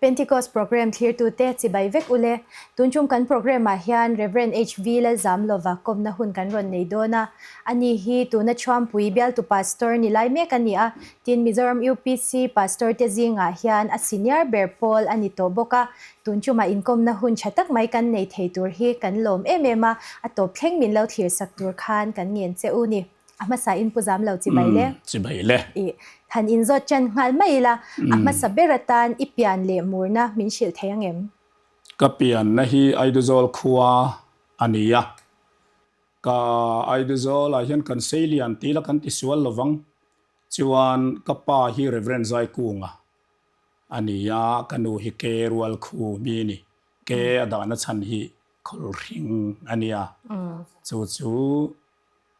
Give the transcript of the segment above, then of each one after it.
Pentecost Programme thlirtute chibai vek ule. Tun chung kan programme ah hian Rev. HV Lalzamlova kawmna hun kan rawn nei dawn a. Ani hi tuna Chhuampui bialtu Pastor ni lai mek a ni a, tin Mizoram UPC Pastor te zingah hian a senior ber pawl a ni tawh bawk a. Tun chuma inkawmna hun tha tak mai kan nei thei tur hi kan lawm em em a, a tawp thleng min lo thlir sak tur khan kan ngen che u ni. A hmasa in pu zam lo chibai le. Chibai le. I han inzawt ṭan nghal mai ila, a hmasa ber atan i pian leh murna min hrilh thei ang em? Ka pianna hi Aiduzawl khua a ni a, ka Aiduzawl ah hian kan seilian tih ila kan tisual lovang, chuan ka pa hi Reverend Zaikunga a ni a, ka nu hi Ke Rualkhu mi a ni, Ke a dahna chhan hi Khawlhring a nia, chu chu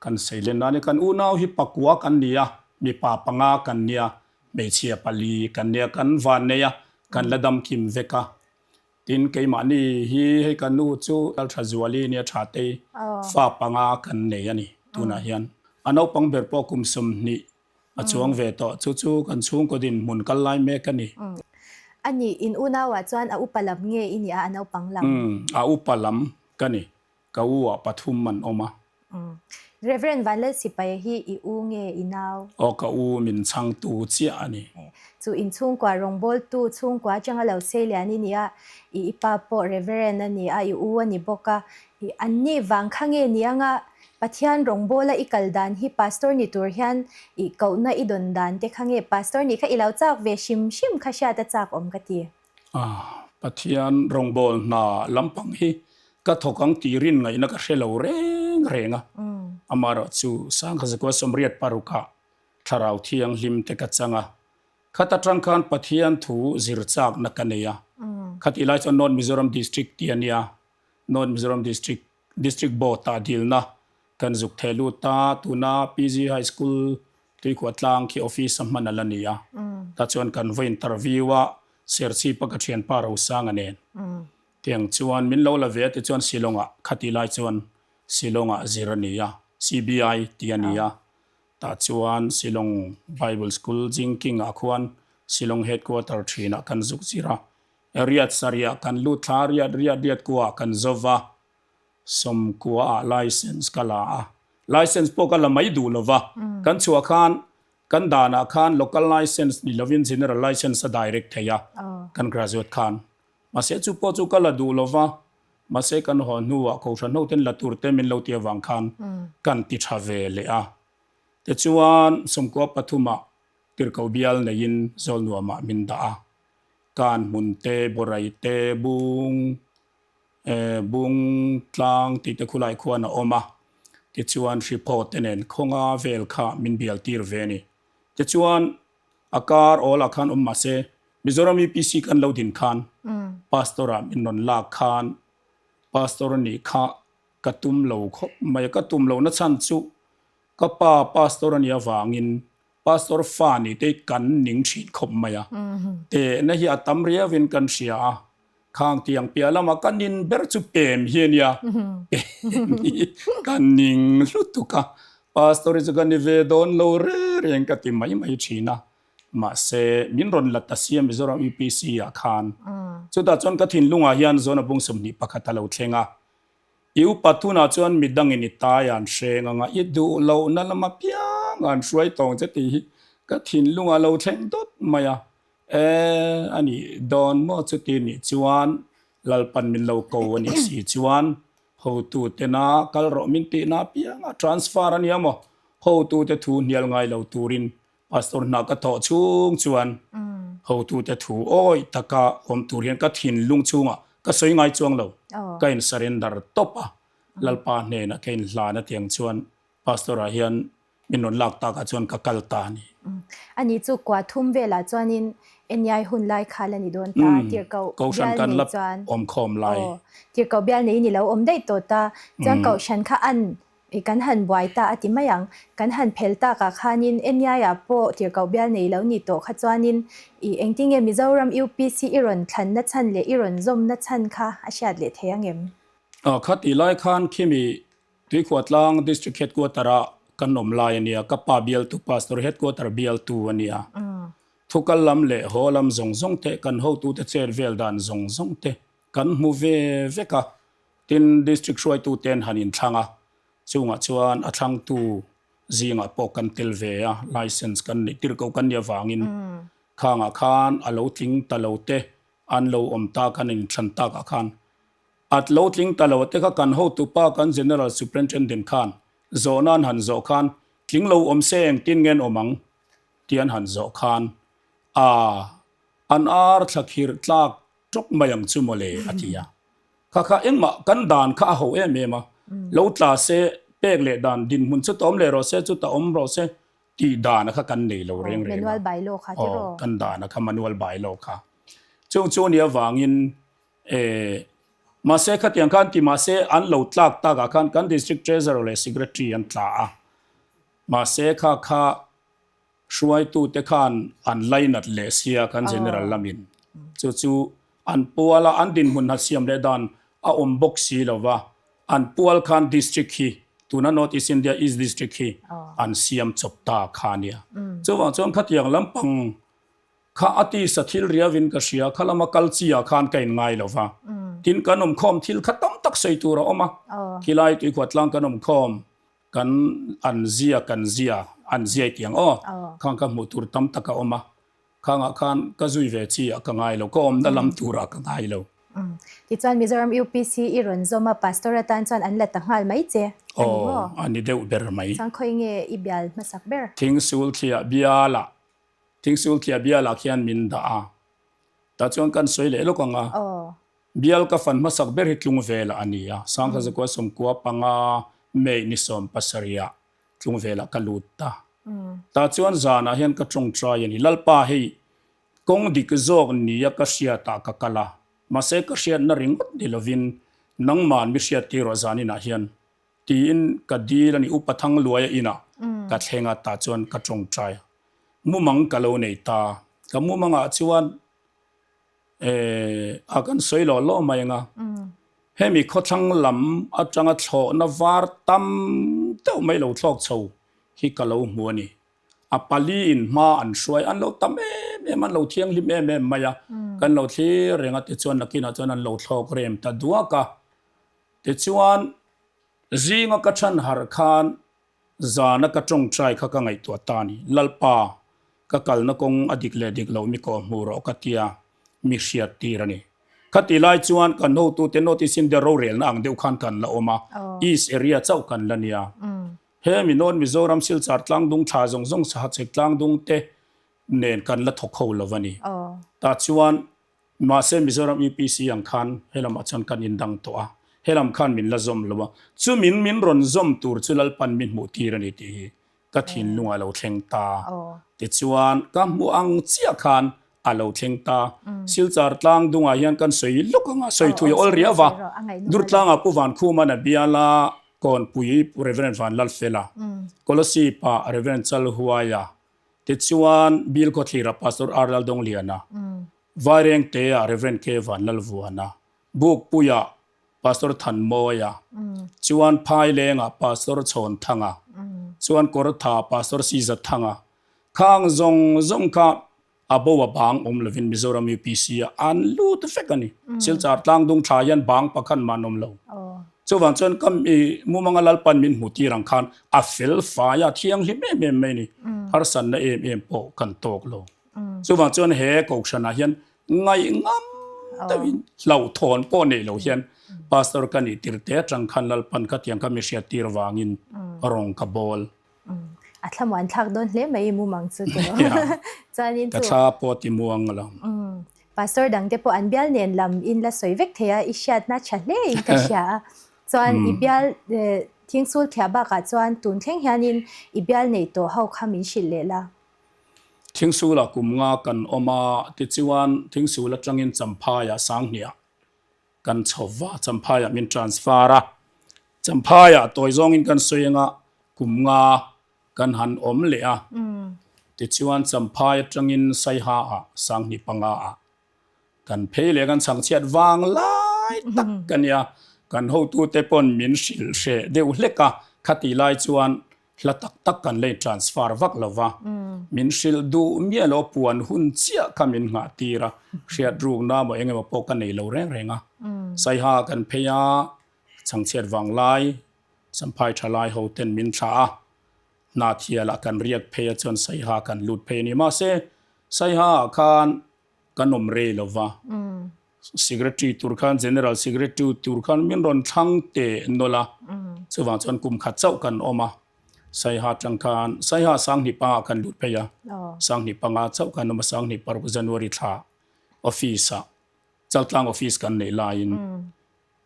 Kan seilen a ni. Kan unau hi pakua kan ni a, mipa panga kan nia, hmeichhia pali kan nia, kan van nei a, kan la dam kim vek a. Tin, keimahni hi hei ka nu chu Lalthazuali nia Thatei fa panga kan nei a ni tunah hian. A naupang ber pawh kum 20 a chuang ve tawh, chu chu kan chhungkaw dinhmun kal lai mek a ni. A nih, in unauah chuan a upa lam nge i nih a, a naupang lam? A upa lam ka ni. Ka u ah pathum an awm a. Rev. Vanlalsipaia hi i u nge i nau? Aw ka u min chhangtu chiah a ni. Chu inchhungkua rawngbawltu chhungkua atanga lo sei lian i ni a, i i pa pawh Rev. A ni a, i u a ni bawk a. I an nih vang kha nge ni anga Pathian rawngbawla i kal dan hi Pastor ni tur hian i kohna i dawn dan te kha nge Pastor nih kha i lo chak ve hrim hrim kha hriat a chak awm ka ti. Pathian rawngbâwl hna lampang hi ka thawk ang tih rin ngaihna ka hre lo reng reng a. Amaherawh chu Sangkhazakua 86 ah Thlarau Thianghlim te ka chang a. Khat atang khan Pathian thu zir châkna ka nei a. Khatih lai chuan North Mizoram District tih a nia. North Mizoram District, District Board ah dilna kan zuk theh lut a. Tuna PG High School Tuikhuah tlang khi office a hman a la ni a, tah chuan kan va interview a, Serchhip a ka thianpa Rosanga nen. Tiang chuan min lo la ve a tichuan Shillong ah khatih lai chuan Shillong ah zir a ni a, CBI tih a ni a, tah chuan Shillong Bible School Jingking ah khuan Shillong Headquarter thin ah kan zuk zir a, riat sarih ah kan lut thla a, riat riat riat kua ah kan zo va, 90 ah license ka la a, license pawh ka la mai duh lo va, kan chhuah khan kan danah khan local license ni lovin general license a direct thei a kan graduate khan, mahse chu pawh chu ka la duh lo va, mahse kan haw hnuah kohhran ho ten la tur te min lo ti avang khan kan ti tha ve leh a, tichuan 93 ah tirhkoh bial neiin Zawlnuamah min dah a, kan hmun te, Borai te, Bung. Bung tlang tih te khulai khuan a awm a, tichuan hriphaw te nen khawnga vel kha min bial tir ve a ni. Tichuan a kar awl ah khan awm mahse Mizoram UPC kan lo din khan Pastor ah min rawn lak khan Pastor nih kha ka tum lo khawp mai a, ka tum lo na chhan chu ka pa Pastor a nih avangin Pastor fa nih te kan ning thin khawp mai a, tehna hi a tam riauin kan hria a, khang tiang piah lama ka nin ber chu pem hi a nia, pem hi ka ning hlutuk a, Pastor hi chu ka ni ve dawn lo reng reng ka ti mai mai thin a, mahse min rawn la ta sia Mizoram UPC ah khan, chutah chuan ka thinlungah hian Zona Bung 21 a lo thleng a, I upa tunah chuan midangin i tai an hreng anga i duh lohna lama piang an hruai tawng che tih hi ka thinlung a lo thleng dawt mai a. E, a nih dawn maw chuti nih chuan Lalpan min lo ko a nih si chuan hotutena kal rawh min tihna apianga transfer a nia maw? Hotute thu hnial ngai lo turin Pastor hna ka thawh chhung chuan hotute thu awih taka awm tur hian ka thinlung chhungah ka sawi ngai chuang lo. Ka in surrender tawp a, Lalpa hnenah ka in hlan a tiang chuan Pastor ah hian min rawn lak takah chuan ka kal ta a ni. Ani chu kua thum velah chuanin NEI hun lai kha la ni dawn ta, tirhkoh Kohhran kan la awmkhawm lai. Tirhkoh bial neiin i lo awm daih tawh ta, chuan kohhran kha an I kan han buai ta a ti mai ang. Kan han phel takah khanin NEI-ah pawh tirhkoh bial nei lo ni tawh kha chuanin i engtinge Mizoram UPC i rawn thlanna chhan leh i rawn zawmna chhan kha a hriat leh thei ang em? Kha tih lai khan khimi Tuikhuahtlang District Headquarter-ah kan awm lai a nia, ka pa bialtu Pastor Headquarter bialtu a nia. Thukal lam leh haw lam zawng zawng te, kan hotute chet vel dan zawng zawng te kan hmu ve vek a. Tin, District hruaitute an han inthlang a, chungah chuan a thlangtu zingah pawh kan tel ve a, license kan neih tir ko kan nih avangin khangah khan a lo tling ta lo te an lo awm ta kan inthlan takah khan a lo tling ta lo te kha kan hotupa kan General Superintendent khan zawhna an han zawh khan tling lo awm se engtin nge an awm ang tih an han zawh khan a an ar thla khirh tlak tawk mai ang chu mawle a ti a. Kha kha engmah kan dan kha a ho em em a, lo tla se pek leh dan dinhmun chu ta awm leh rawh se chu ta awm rawh se tih dan a kha kan nei lo reng reng a. Aw kan dan a kha manual bylaw kha. Chung chu nia vangin eh mahse khatiang khan ti mahse an lo tlak takah khan kan district treasurer leh secretary an tla a mahse kha kha Hruaitute khan an lainat leh sia kan General lamin chu chu an pual a, an dinhmun hna siam leh dan a awm bawk si lo va, an pual khan District hi tuna North East India East District hi an siam chawp ta kha nia. Chuvang chuan khatiang lampang kha a tisa thil riauin ka hria, kha lama kal chi ah khan ka inngai lo va, tin kan awmkhawm thil kha tam tak sawi tur a awm a, khilai tuikhuatlang kan awmkhawm Kan an zia kan zia an ziai tih ang aw. Khang ka hmuh tur tam tak a awm a, khangah khan ka zui ve chi ah ka ngai lo, ka awmna lam turah ka ngai lo. Tichuan Mizoram UPC i rawn zawm a, Pastor atan chuan an la ta nghal mai che a ni maw? Aw, a ni deuh ber mai. Chuan khawi nge i bial hmasak ber? Thingsulthliah bialah, Thingsulthliah bialah khian min dah a, tah chuan kan sawi leh lawk ang a. Bial ka fan hmasak ber hi Tlungvelah a ni a, Sangha Zakua 95 May ni 17 ah Tlungvelah ka lut ta. Tah chuan zanah hian ka tawngtai a ni. Lalpa hei kawng dik zawk nia ka hriatah ka kal a, mahse ka hriatna ringawt ni lovin nangman mi hriattir rawh zaninah hian tiin ka dil a ni. Upa Thangluaia inah ka thleng a, tah chuan ka tawngtai a. Mumang ka lo nei ta. Ka mumangah chuan Eh, a kan sawi lawh lawh mai ang a. Hemi khawthlang lam atanga thlawhna var tam deuh mai lo thlawk chho hi ka lo hmu a ni. A paliin hma an hruai, an lo tam em em, an lo thianghlim em em mai a. Kan lo thlir reng a, tichuan nakinah chuan an lo thlawk rem ta duak a. Tichuan, zinga ka chhan harh khan Zana ka tawngtai kha ka ngaihtuah ta a ni. Lalpa, ka kalna kawng a dik leh dik loh mi kawh hmu rawh ka tia mi hriat tir a ni. Khati lai chuan kan hotute North East India rorelna ang deuh khan kan la awm a, East area chauh kan la nia. He mi North Mizoram Silchar tlangdung thla zawng zawng Sahachek tlangdung te nen kan la thawk ho lo a ni. Tah chuan Mahse Mizoram UPC ang khan helamah chuan kan indang tawh a, helam khan min la zawm lo a, chumin min rawn zawm tur chu Lalpan min hmuh tir a ni tih hi ka thinlungah a lo thleng ta. Tichuan ka hmuh ang chiah khan a lo thleng ta. Silchar tlang dungah hian kan sawi lawk ang a, sawi thui a awl riau va, Durtlangah Pu Vankhuma na biala Kawnpui Pu Rev. Vanlalfela, Kolosip-ah Rev. Chalhuaia, Tichuan, Bill Khawthlira Pastor R. Laldawngliana, Vairengtea Rev. K. Vanlalvuana, Bukpuia Pastor Thanmawia, chuan Phailengah Pastor Chhawnthanga, chuan Kawrtha Pastor Sizathanga, khang zawng zawng kha a bo a bang awm lovin Mizoram UPC ah an lut vek a ni. Silchar tlangdung thla hian bang pakhat mah an awm lo. Chuvang chuan ka mi mumanga Lalpan min hmuh tir ang khan a fel fai a, thianghlim em em mai a ni. Harsanna em em pawh kan tawk lo. Chuvang chuan he kohhranah hian ngaihngam deuhin hlauhthawn pawh neih lo hian Pastor ka nih tir te atang khan Lalpan khatiang kha mi hriat tir vangin rawng ka bawl. A thlamuan thlak dawn hle mai i mumang chu tiraw. Chuanin chu. Ka thla pawh ti muang lo. Pastor dangte pawh an bial nen lam in la sawi vek thei a, i hriatna tha hle in ka hria a. Chuan i bial thingsul thiah bakah chuan tun thleng hianin i bial neih tawh ho kha min hrilh leh la. Thingsulah kum nga kan awm a, tichuan thingsul atangin Champhaiah Sanghniah kan chho va, Champhaiah min transfer a. Champhaiah tawi zawngin kan sawi anga kum nga kan han awm leh a, tichuan Champhai atangin Saiha ah Sanghnih panga ah kan phei leh kan chhangchhiat vang lai tak ka nia, kan hotute pawn min hrilh hreh deuh hlek a, khatih lai chuan. Hla tak tak kan lei transfer vak lo va, min hrilh duh miah lo puan hun chiah kha min nghah tir a, hriat rukna maw eng emaw pawh ka nei lo reng reng a. Saiha kan phei a, chhangchhiat vang lai, Champhai tha lai ho ten min thlah a, hna thialah kan riak phei a chuan Saiha kan lut phei a ni. Mahse, Saiha ah khan kan awm rei lo va, Secretary tur khan General Secretary tur khan min rawn thlang teh nawlh a, chuvang chuan kum khat chauh kan awm a, Saiha tang khan Saiha Sanghnih pangah kan lut phei a, Sanghnih panga chauh kan awm a, Sanghnih paruk January thla office ah Chaltlang office kan neih laiin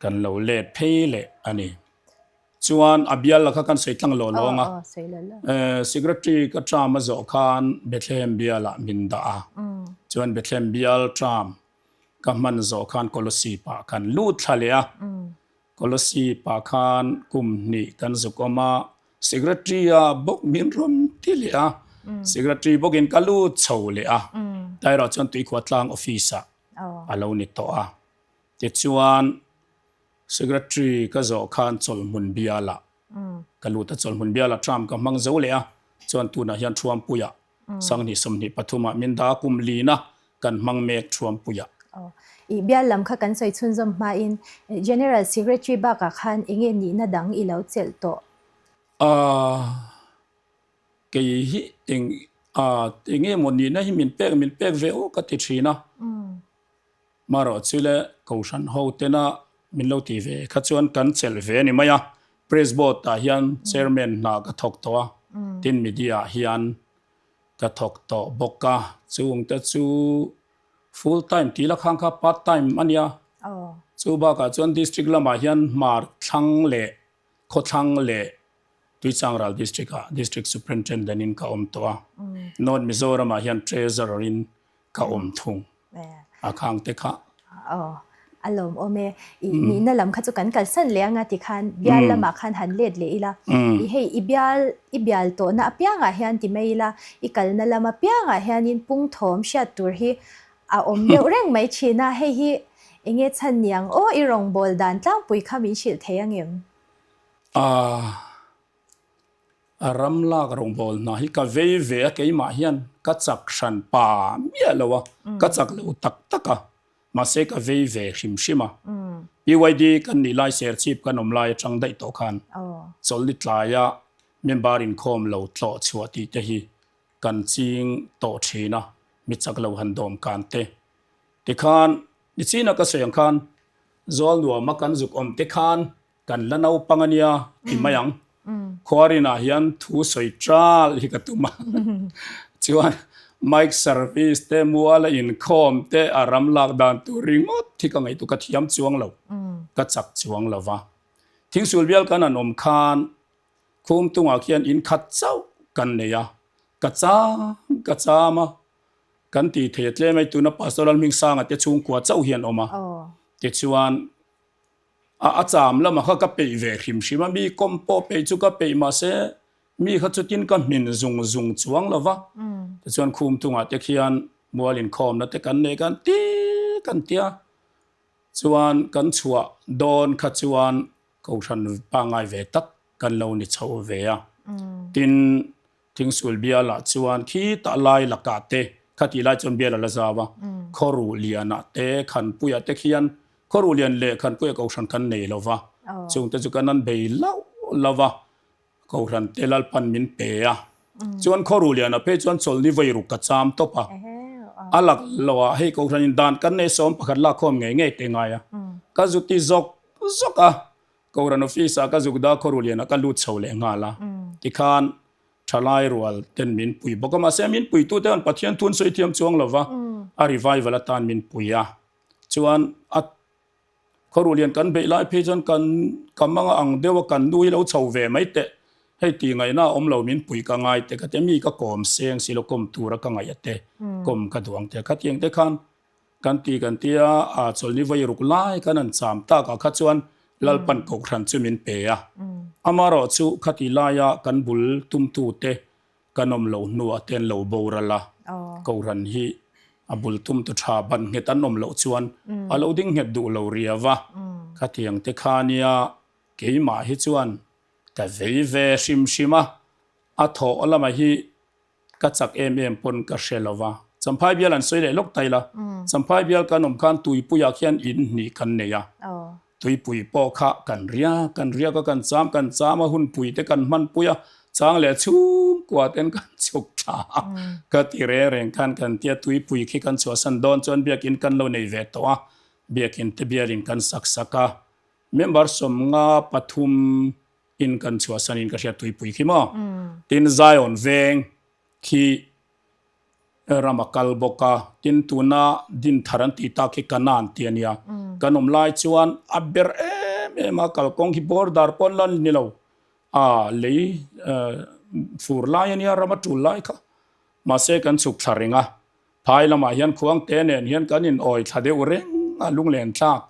kan lo let phei leh a ni. Chuan a bial la kha kan sawi tlang lawh lawng a, Secretary ka term a zawh khan Bethlehem bialah min dah a, chuan Bethlehem bial term ka hman zawh khan Kolosip ah kan lut thla leh a, Kolosip ah khan kum hnih kan zuk awm a, Secretary ah bawk min rawn ti leh a, Secretary bawkin ka lut chho leh a, tairawh chuan Tuikhuah tlang office ah a lo ni tawh a, tichuan Secretary ka zawh khan chawlhmun bialah ka lut a, chawlhmun bialah term ka hmang zo leh a, chuan tunah hian Thuampuiah 20 23 ah min dah kum lina kan hmang mek Thuampuiah. Aw, i bial lam kha kan sawi chhunzawm hmain General Secretary bakah khan enge nihna dang i lo chelh tawh? Aaa, kei hi eng, aa, enge maw nihna hi min pek min pek ve aw ka ti thin a. Marawh chu le Kohhran ho tena min lo ti ve kha chuan kan chelh ve a ni mai a, Press Board ah hian Chairman hna ka thawk tawh a, tin Media ah hian ka thawk tawh bawk a, chung te chu full time tih la khang kha part time a nia, chu bakah chuan District lamah hian Hmar thlang leh Khawthlang leh Tuichangral District ah District Superintendent in ka awm tawh a, North Mizoram ah hian Treasurer in ka awm thung a khang te kha. Aw, a lawm awm e. I nihna lam kha chu kan kalsan leh anga tikhan bial lamah khan han let leh ila. I hei i bial i bial tawhna apiangah hian ti mai ila, i kalna lam apiangah hianin pungthawm hriat tur hi a awm deuh reng mai thin a. Hei hi enge chhan niang aw i rawngbâwl dan tlangpui kha min hrilh thei angem? Aaa. A ram lak rawngbâwl hna hi ka vei ve a, keimah hian ka chak hran pa miah lo a, ka chak lo tak tak a, mahse ka vei ve hrim hrim a. PYD kan nih lai Serchhip kan awm lai atang daih tawh khan chawlhni tlaia member inkhawm lo tlawh chhuah tih te hi kan ching tawh thin a, mi chak lo han dawm kan te. Tikhan nichina ka sawi ang khan Zawlnuama kan zuk awm te khan Kan la naupang a nia ti mai ang. Khuarinah hian thu sawi ṭal hi ka tum a. Chuan mic service te, muala inkhawm te, a ram lak dan tur ringawt hi ka ngaihtuah ka thiam chuang lo, ka chak chuang lo va. Thingsul bial kan han awm khan khum tungah khian in khat chauh kan nei a, ka cham ka cham a, kan tih thei a tlem a, tuna Pastor Lalhmingsanga te chhungkua chauh hi an awm a. Tichuan A a cham lamah kha ka peih ve hrim hrim a, mi kawm pawh peih chu ka peih mahse mi kha chutin ka hmin zung zung chuang lo va. Tichuan khum tungah te khian mual inkhawmna te kan nei kan ti kan tia. Chuan kan chhuah dawn kha chuan Kohhran pangngai ve tak kan lo ni chho ve a. Tin Thingsul bialah chuan khitah lai lakah te, khatih lai chuan bial a la zau a, Khawruh lianah te, Khanpuiah te khian Khawruh lian leh Khanpuia Kohhran kan nei lo va, chungte chu kan an bei lauh lauh a, Kohhran te Lalpan min pe a. Chuan Khawruh lianah phei chuan chawlhni vairuk ka cham tawp a, a lak loh ah hei Kohhranin dan kan nei 11 lak khawm ngei ngei te ngai a, ka zuti zawk zawk a. Kohhran office ah ka zuk da khaw rulian ah ka lut chho leh nghal a, tikhan thalai rual ten min pui bawk a, mahse min pui tu te khan Pathian thu an sawi thiam chuang lo va, a revival atan min pui a, chuan a khaw rulian kan beih lai phei chuan kan ka manga ang deuh a kan nu hi lo chho ve mai teh, hei tih ngaihna a awm lo min pui ka ngai te ka ti a, mi ka kawm seng si lo kawm tura ka ngaih a te kawm ka duh ang te khatiang te khan Kan ti kan ti a, a chawlhni vawi ruk lai kan han cham tak ah kha chuan Lalpan Kohhran chu min pe a. Amarawh chu khati laia kan bul tumtute kan awm loh hnuah te an lo boral a, Kohhran hi a bul tumtu tha ban nghet an awm loh chuan a lo ding nghet duh lo riau a. Khatiang te kha nia keimah hi chuan ka vei ve hrim hrim a. A thawh lama hi ka chak em em pawn ka hre lo va. Champhai bial an sawi leh lawk ta ila. Champhai bial kan awm khan tuipuiah khian in hnih kan nei a. Tuipui pawh kha kan riak kan riak a, kan cham kan cham a, hunpui te kan hmanpui a, chang leh chhungkua ten kan chhuk thla a. Ka ti reng reng khan kan tia tuipui khi kan chhuahsan dawn chuan biakin kan lo nei ve tawh a, biakin te bialin kan sak sak a. Member 53 in kan chhuahsan in ka hriat tuipui khi maw. Tin Zion veng khi ram a kal bawk a, tin tuna Dinthar an tih tak khi Kanan tih a nia. Kan awm lai chuan a ber em em a, kalkawng khi border pawn la ni lo, a lei fur lai a nia ram a tul lai kha. Mahse kan chhuk thla reng a, phai lamah hian khuangte nen hian kan in awi thla deuh reng a, lunglen thlak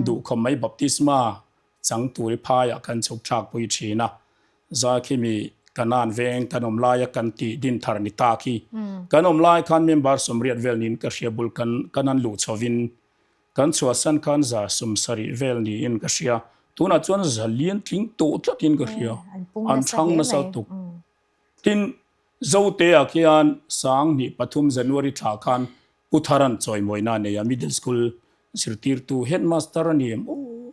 duhkhawm mai baptisma Changtui phaiah kan chhuk thlak pui thin a, Zakhimi Kanan veng kan awm laia kan tih din thar ni ta khi. Kan awm lai khan member 80 vel niin ka hria bul kan kan an luh chhovin kan chhuahsan khan 70 vel niin ka hria. Tunah chuan za lian tling tawh tlatin ka hria. An chhang nasa tuk. Tin, Zote-ah khian 2003 January thla khan Pu Tharan chawimawina a nei a, Middle School zirtirtu Headmaster a ni em aw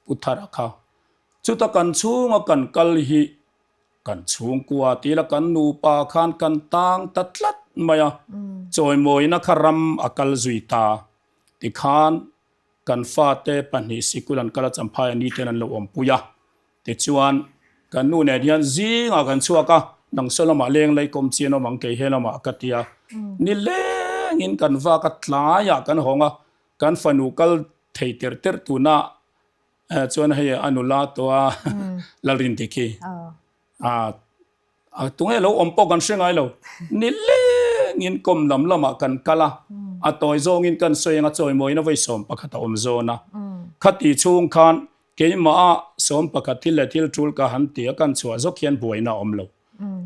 Pu Thara kha. Chuta kan chhunga kan kal hi kan chhungkua tila kan nupa khan kan tang ta tlat mai a, chawimawina kha ram a kal zui ta. Tikhan kan fate pahnih sikul an kal a, Champhai a niten an lo awmpui a. Tichuan, kan nu nen hian zingah kan chhuak a, nang saw lamah leng lei kawm chian awm ang kei he lamah ka ti a. Ni lengin kan vak a, tlaiah kan hawng a, kan fanu kal thei terh terh tuna chuan hei a nula tawh a Lalrindik hi. A tunge lo awm pawh kan hre ngai lo. Ni lengin kawm lam lamah kan kal a, a tawi zawngin kan sawi ang a, chawimawina vawi 11 a awm zawn a. Khati chhung khan keimah a 11 thil leh thil tul ka han ti a, kan chhuah zawk hian buaina a awm lo.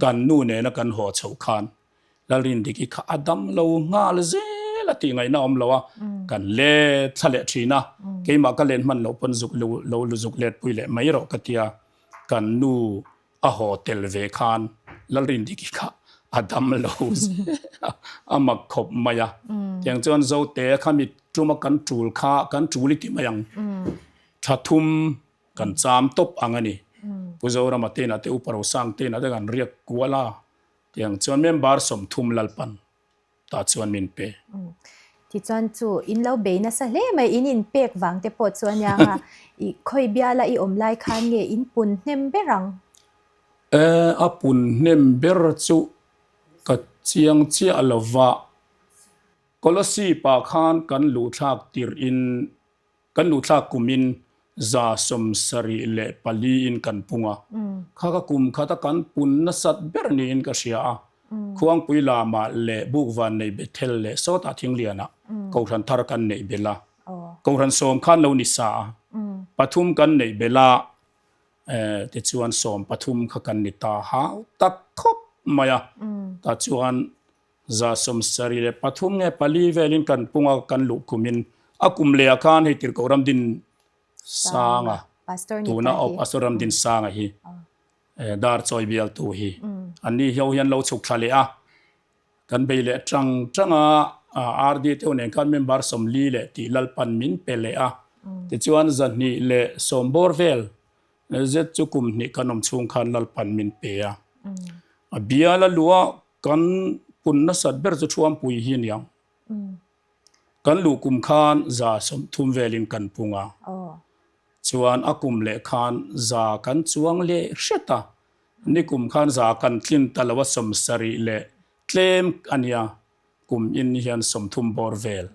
Kan nu nena kan haw chhoh khan Lalrindiki kha a dam lo nghal zel a tih ngaihna a awm lo a, kan let thla leh thin a, keimah ka len hman loh pawn zuk lo zuk let pui leh mai rawh ka ti a, kan nu a haw tel ve khan Lalrindiki kha a dam lo zel a, a mak khawp mai a. Tiang chuan Zote kha mi tuma kan tul kha kan tul i ti mai ang. Tha thum kan cham tawp ang a ni. Pu Zorama te inah te Upa Rosang te inah te kan riak kual a. Tiang chuan member 30 Lalpan tah chuan min pe. Tichuan chu in lo bei nasa hle mai, in in pek vang te pawh chu ania nga, i khawi biala i awm lai khan nge in pun hnem ber ang? E, a pun hnem ber chu ka chiang chiah lo va. Kolosip ah khan kan luhthlak tirh in Kan luhthlak kumin 74 in kan pung a, kha ka kum khata kan pun nasat ber niin ka hria a. Khuangpui lamah leh Bukvan nei Bethel leh sawtah Thinglianah Kohhran thar kan neih belh a. Kohhran sawm khan lo ni sa a, pathum kan neih belh a, tichuan 13 kha kan ni ta hau tak khawp mai a. Tah chuan 73 nge pali velin kan pung a, kan luh kumin a kum leh ah khan hei Tirhkoh Ramdin Sanga tuna aw Pastor Ramdin Sanga hi dar chawi bialtu hi anni ho hian lo chhuk thla leh a, kan bei leh tang tang a, RD te ho nen khan member 40 leh tih Lalpan min pe leh a, tichuan 210 bawr vel zet chu kum hnih kan awm chhung khan Lalpan min pe a, a bial a luh a Kan pun nasat ber chu Thuampui hi aniang. Kan luh kum khan 30 velin kan pung a. Chuan a kum leh khan za kan chuang leh hret a. Nikum khan za kan tlin ta lo a 70 leh tlem ania. Kum in hian 30 bawr vel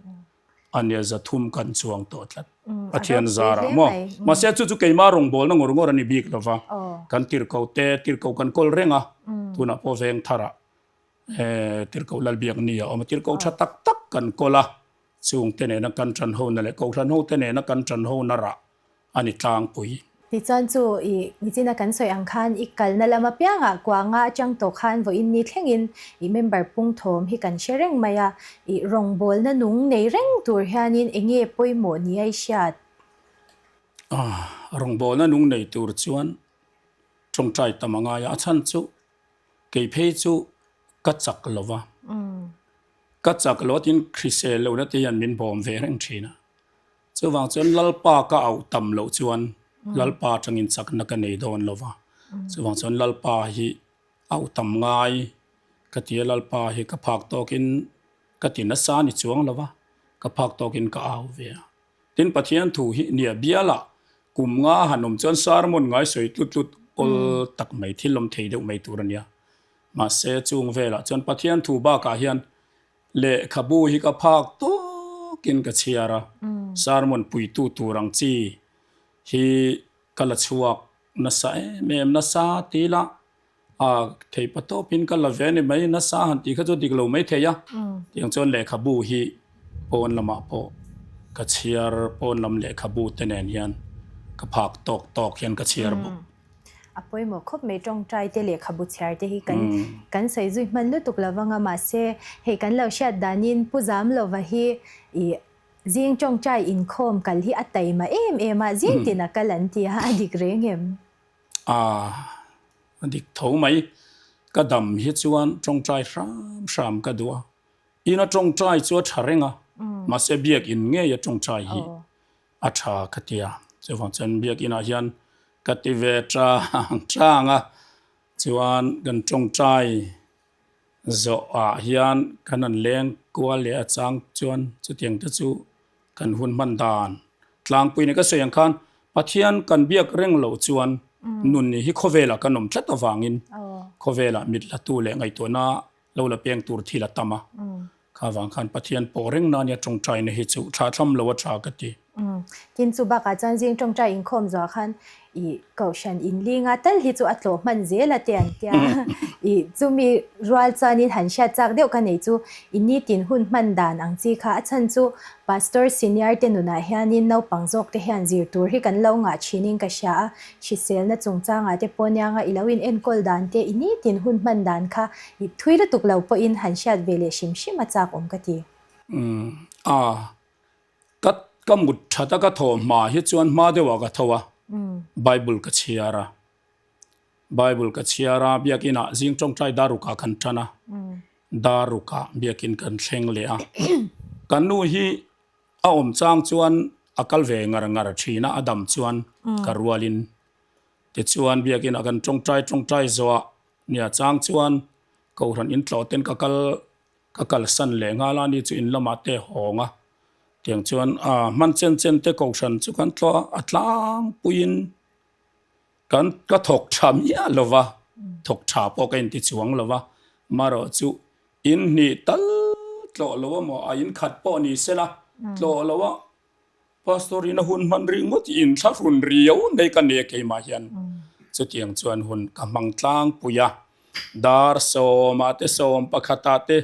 ania 300 kan chuang tawh tlat. Pathian zarah maw. Mahse chu chu keimah rawngbawlna ngawr ngawr a ni bik lova. Kan tirhkoh te tirhkoh kan kawl reng a, tunah pawh veng tharah tirhkoh Lalbiak ni a awm a, tirhkoh tha tak tak kan kawl a, chungte nena kan tan hona leh kohhran hote nena kan tan hona rah a ni tlangpui. Tichuan chu i nichina kan sawi ang khan i kalna lam apiangah kuanga atang tawh khan vawiin ni thlengin i member pung thawm hi kan hre reng mai a, i rawngbawlna nung nei reng tur hianin eng nge pawimawh ni a i hriat? Rawngbawlna nung nei tur chuan tawngtai tam a ngai a, a chhan chu. Kei phei chu ka chak lo va, ka chak lo a tin hrisel lohna te hian min bawm ve reng thin a. Chuvang chuan Lalpa ka auh tam loh chuan Lalpa atangin chakna ka nei dawn lo va. Chuvang chuan Lalpa hi auh tam ngai ka ti a, Lalpa hi ka phak tawkin ka ti nasa ni chuang lo va, ka phak tawkin ka au ve a. Tin Pathian thu hi nia bialah kum nga han awm chuan sermon ngai sawi tlut tlut awl tak mai thil awm thei deuh mai tur a nia. Mahse chung velah chuan Pathian thu bakah hian lehkhabu hi ka phak tawkin ka chhiar a, sermon puitu tur ang chi hi ka la chhuak nasa em em nasa ti ila a thei pa tawpin ka la ve a ni mai nasa han tih kha chu dik lo mai thei a tiang chuan lehkhabu hi pawn lamah pawh ka chhiar pawn lam lehkhabu te nen hian ka phak tawk tawk hian ka chhiar bawk. A pawimawh khawp mai tawngtai te lehkhabu chhiar te hi kan kan sawi zui hman lutuk lo vang a mahse hei kan lo hriat danin Pu Zamlova hi ih zing tawngtai inkhawm kal hi a taima em em a zing tin a kal an ti a a dik reng em? A a dik tho mai. Ka dam hi chuan tawngtai hram hram ka duh a. Ina tawngtai chu a tha reng a, mahse biakin ngei a tawngtai hi a tha ka ti a. Chuvang chuan biakinah hian ka ti ve tang tang a, chuan kan tawngtai Zawhah hian kan han leng kual leh a chang chuan chutiang te chu kan hun hman dan tlangpui ni ka sawi ang khan Pathian kan biak reng loh chuan nun ni hi khawvelah kan awm tlat avangin khawvelah mit la tu leh ngaihtuahna lo la peng tur thil a tam a. Kha vang khan Pathian pawh reng na nia tawngtaina hi chu thlahthlam lo a tha ka ti. Tin chu bakah chuan zing tawngtai inkhawm zuah khan i kohhran inlinga tal hi chu a tlawh hman zel a te an tia. I chumi rual chuanin han hriat chak deuh ka nei chu i nitin hun hman dan ang chi kha a chhan chu Pastor senior te nunah hianin naupang zawk te hian zir tur hi kan lo ngah thinin ka hria a, hriselna chungchangah te pawh nianga i lo in enkawl dan te i nitin hun hman dan kha I thui lutuk lo pawhin han hriat ve leh hrim hrim a chak awm ka ti. Umm a, ka ka mut that a ka thaw hma hi chuan hma deuhah ka tho a, Bible ka chhiar a, Bible ka chhiar a biakinah zing tawngtai darukah kan tan a, darukah biakin kan thleng leh a, ka nu hi a awm chang chuan a kal ve ngar ngar thin a, a dam chuan ka rualin tichuan biakinah kan tawngtai tawngtai zawhah Nia chang chuan Kohhran in tlawh ten ka kal ka kalsan leh nghal a ni chu in lamah te hawng a tiang chuan a hman chen chen te Kohhran chu kan tlawh a a tlangpuiin kan ka thawk tha miah lo va thawk tha pawh ka inti chuang lo va marawh chu in hnih tal tlawh lo a maw a in khat pawh ni sela tlawh lo a Pastor in a hun hman rih ngawt i inthlahrun riau nei ka nei a keimah hian chutiang chuan hun ka hmang tlangpui a, dar sawmah te sawm pakhatah te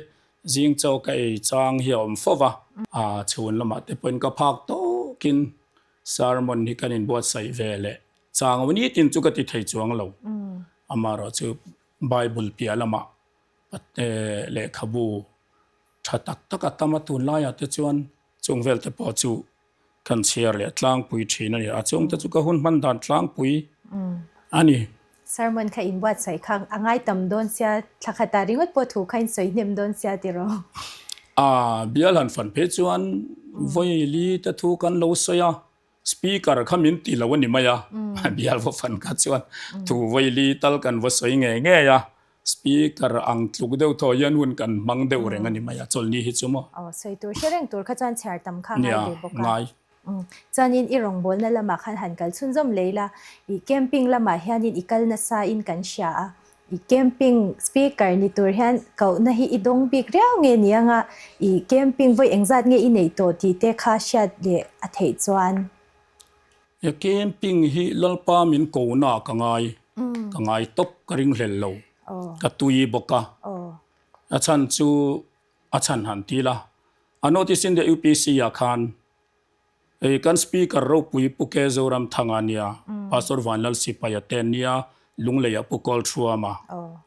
zing chaw ka ei chang hi a awm fo va, a chhun lamah te pawhin ka phak tawkin sermon hi kan inbuatsaih ve leh chang a nitin chu ka ti thei chuang lo, amaherawhchu Bible piah lamah lehkhabu tha tak tak a tam a tunlaiah te chuan Chung vel te pawh chu kan chhiar leh tlangpui thin a ni. A chung te chu ka hun hman dan tlangpui a ni. Sermon kha in buatsaih kha a ngai tam dawn sia, thla khatah ringawt pawh thu kha in sawi hnem dawn sia tiraw? A bial han fan phei chuan vawi li te thu kan lo sawi a, Speaker kha min ti lo a ni mai a, bial va fan kha chuan thu vawi li tal kan va sawi ngei ngei a, Speaker ang tluk deuh thaw hian hun kan hmang deuh reng a ni mai a, chawlhni hi chu maw? Aw, sawi tur hre reng tur kha chuan chhiar tam kha ngai ve bawk a. Nia, ngai. Chuanin i rawngbawlna lamah khan han kal chhunzawm lei la, i camping lamah hianin i kal nasa in kan hria a, I camping speaker ni tur hian kohna hi i dawng bik riau nge ni anga i camping vawi engzat nge i neih tawh tih te kha hriat leh a theih chuan. I camping hi Lalpa min kohna ah ka ngai, ka ngai tawp ka ring hlel lo, ka tui bawk a, a chhan chu a chhan han ti la, a notice in the UPC ah khan Hei kan Speaker ropui Pu Ke Zoramthanga nia, Pastor Vanlalsipaia te nia, Lungleiah Pu Kawlthuama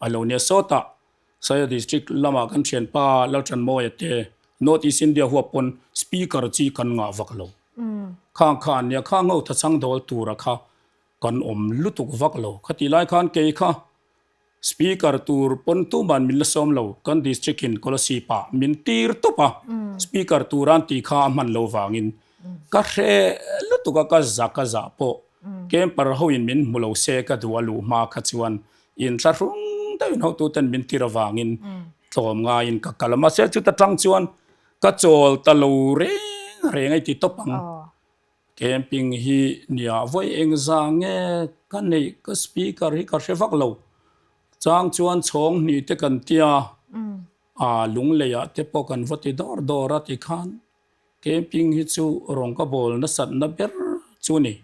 a lo nia. Sawtah Saia District lamah kan thianpa Laltanmawia te North East India huap pawn Speaker chi kan ngah vak lo. Khang kha an nia, khang ho thachhang dawl tura kha kan awm lutuk vak lo. Khatih lai khan kei kha. Speaker tur pawn tuman min la sawm lo, kan district in Kolasib ah min tir tawp a, speaker tur an tih kha a hman lo vangin ka hre lutuk a, ka za ka zah pawh camper ho in min hmu lo se ka duh a luh hma kha chuan inthlahrung deuh in hotu ten min tir avangin tlawm ngaiin ka kal a, mahse chuta tang chuan ka chawl ta lo reng reng a i ti tawp ang. Camping hi nia vawi engzah nge ka neih ka speaker hi ka hre vak lo. Chang chuan chhawng hnih te kan tia a lunglei ah te pawh kan va ti dawr dawr a tikhan camping hi chu rawng ka bawl nasat na ber chu ni.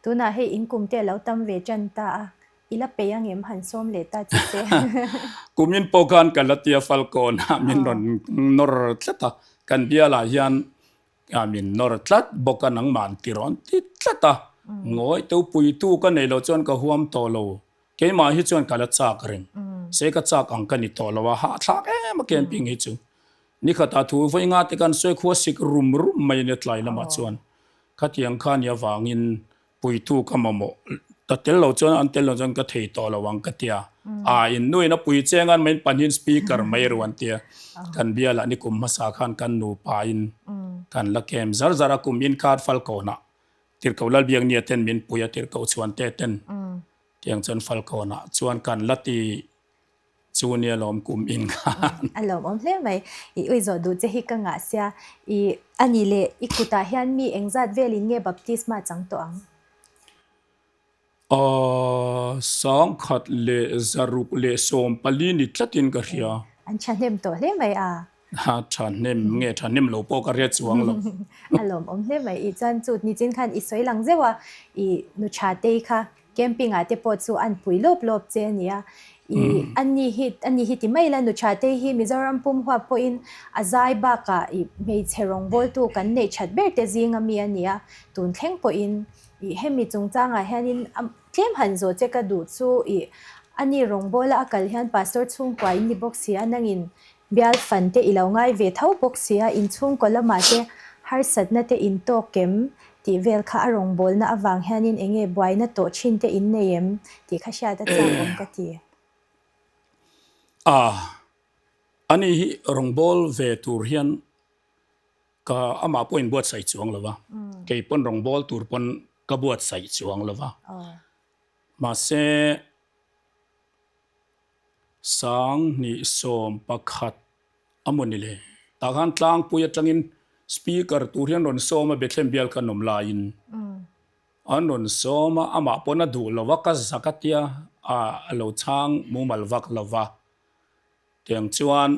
Tunah hei in kum te a lo tam ve tan ta a, i la peih angem han sawm leh ta che che. Kumin pawh khan ka la tia Falkawn ah min rawn nawr tlat a, kan bialah hian A min nawr tlat bawk a, nangmah an ti rawn ti tlat a. Ngawi teu puitu ka nei loh chuan ka huam tawh lo. Keimah hi chuan ka la chak reng. Se ka chak ang ka ni tawh lo a, hahthlak em a camping hi chu. Nikhatah thu vawi nga te kan sawi khua sik rum rum mai a nia tlai lamah chuan. Khatiang kha nia vangin Puitu ka mamawh ta tel lo chuan an tel lo chuan ka thei tawh lo ang ka tia. A in nuin a pui cheng an main panin speaker mai ru an tia. Kan bialah ni kum hmasa khan kan nupa in kan la kem zar zar a kum in khat Falkawnah Tirhkoh Lalbiaknia ten min pui a Tirhkoh Chhuante ten tiang chuan Falkawnah chuan kan la ti Chu nia lawm kum in khan. A lawmawm hle mai. I ui zawh duh che hi ka ngah sia. I a nih leh i kutah hian mi engzat velin nge baptisma chang tawh ang? Aw, sangkhat leh zaruk leh 14 ni tlatin ka hria. An thahnem tawh hle mai a. A thahnem nge thahnem lo pawh ka hriat chuang lo. A lawmawm hle mai. I chuan chu nichin khan i sawi lang zeuh a, i nu tha tei kha camping ah te pawh chu an pui lawp lawp che a nia. I ani hi ani hi ti mai la nu tha tei hi Mizoram pum huap pawhin a zai bakah i hmeichhe rawngbawltu kan neih that ber te zing a mi a nia. Tun thleng pawhin i hemi chungchangah hianin a tlem han zawh che ka duh chu i ani rawngbawla a kal hian pastor chhungkua in ni bawk si a nangin Bial fan te i lo ngai ve tho bawk sia, inchhungkaw lamah te harsatna te in tawk em tih vel kha a rawngbawlna avang hianin eng nge buaina tawh thin te in nei em tih kha hriat a chak awm ka ti. A, ani hi rawngbâwl ve tur hian ka amah pawh in buatsaih chuang lo va, kei pawn rawngbâwl tur pawn ka buatsaih chuang lo va, mahse, 2011 a maw ni le? Tah khan tlangpui atangin speaker tur hian rawn sawm a, Bethlehem bial khan awm laiin an rawn sawm a, amah pawn a duh lo a, ka zak a tia, a lo chhang mumal vak lo va. Tiang chuan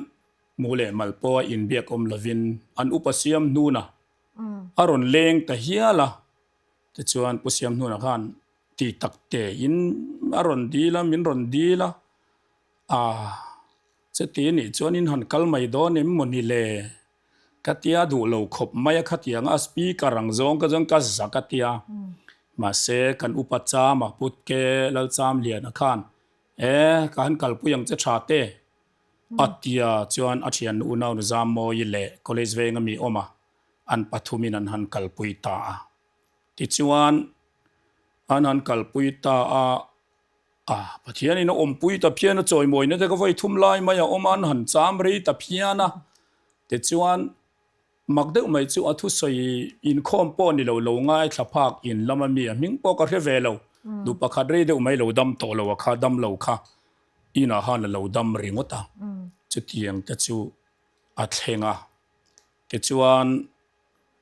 mu leh mal pawh a inbiak awm lovin an upa siam hnuna a rawn leng ta hial a, tichuan Pu Siamhnuna khan Ti tak te in a rawn dil a, min rawn dil a, ah chuti nih chuan in han kal mai dawn em maw ni le? Ka tia duh lo khawp mai a, khatiang a speaker ang zawng ka chuan ka zak a tia, mahse kan upa Chama Putke Lalchamliana khan e ka han kalpui ang che tha te a tia chuan a thian unau nu Zammawi leh college veng ami awm a, an pathumin an han kalpui ta a. Tichuan, an han kalpui ta a, a, Pathianin a awmpui ta phian a, chawimawina te ka vawi thum lai mai a awm a, an han cham rei ta phian a. Tichuan, mak deuh mai chu a thusawi inkhawm pawh ni lo, lo ngaithla phak in lama mi a hming pawh ka hre ve lo, duh pakhat rei deuh mai lo dam tawh lo a kha, dam lo kha inah khan a lo dam ringawt a, chutiang te chu a thleng a. Tichuan,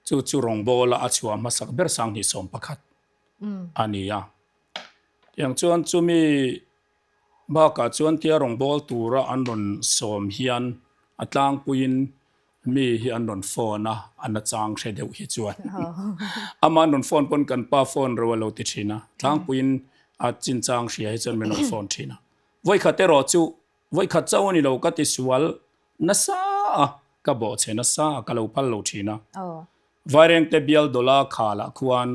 Chu chu rawngbawla a chhuah hmasak ber 2011 a ni a. Tiang chuan chumi bakah chuan tia rawngbâwl tura an rawn sawm hian a tlangpuiin mi hi an rawn phone a, a nachang hre deuh hi chuan amah an rawn phone pawn kan pa phone ro a lo ti thin a, tlangpuiin a chinchang hria hi chuan min rawn phone thin a. Vawikhat erawh chu Vawikhat chauh a ni lo ka ti sual nasa a, ka bawhchhe nasa a, ka lo phal lo thin a. Vairengte bial dawla khalah khuan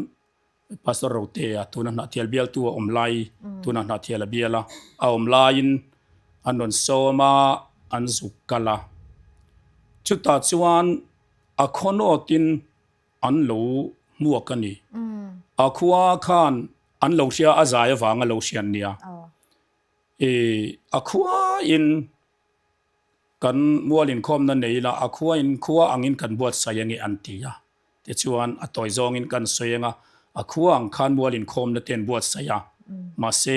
Pastor Rotea tuna Hnahthial bialtu a awm lai, tuna Hnahthial a bial a, a awm laiin an rawn sawm a, an zuk kal a. Chutah chuan a khawnawtin an lo hmuak a ni. A khua khan an lo hria a zai avanga lo hrian nia. I a khuain kan mual inkhawmna nei ila, a khuain khua angin kan buatsaih ange an ti a. Tichuan a tawi zawngin kan sawi anga, a khua ang khan mual inkhawmna te an buatsaih a. Mahse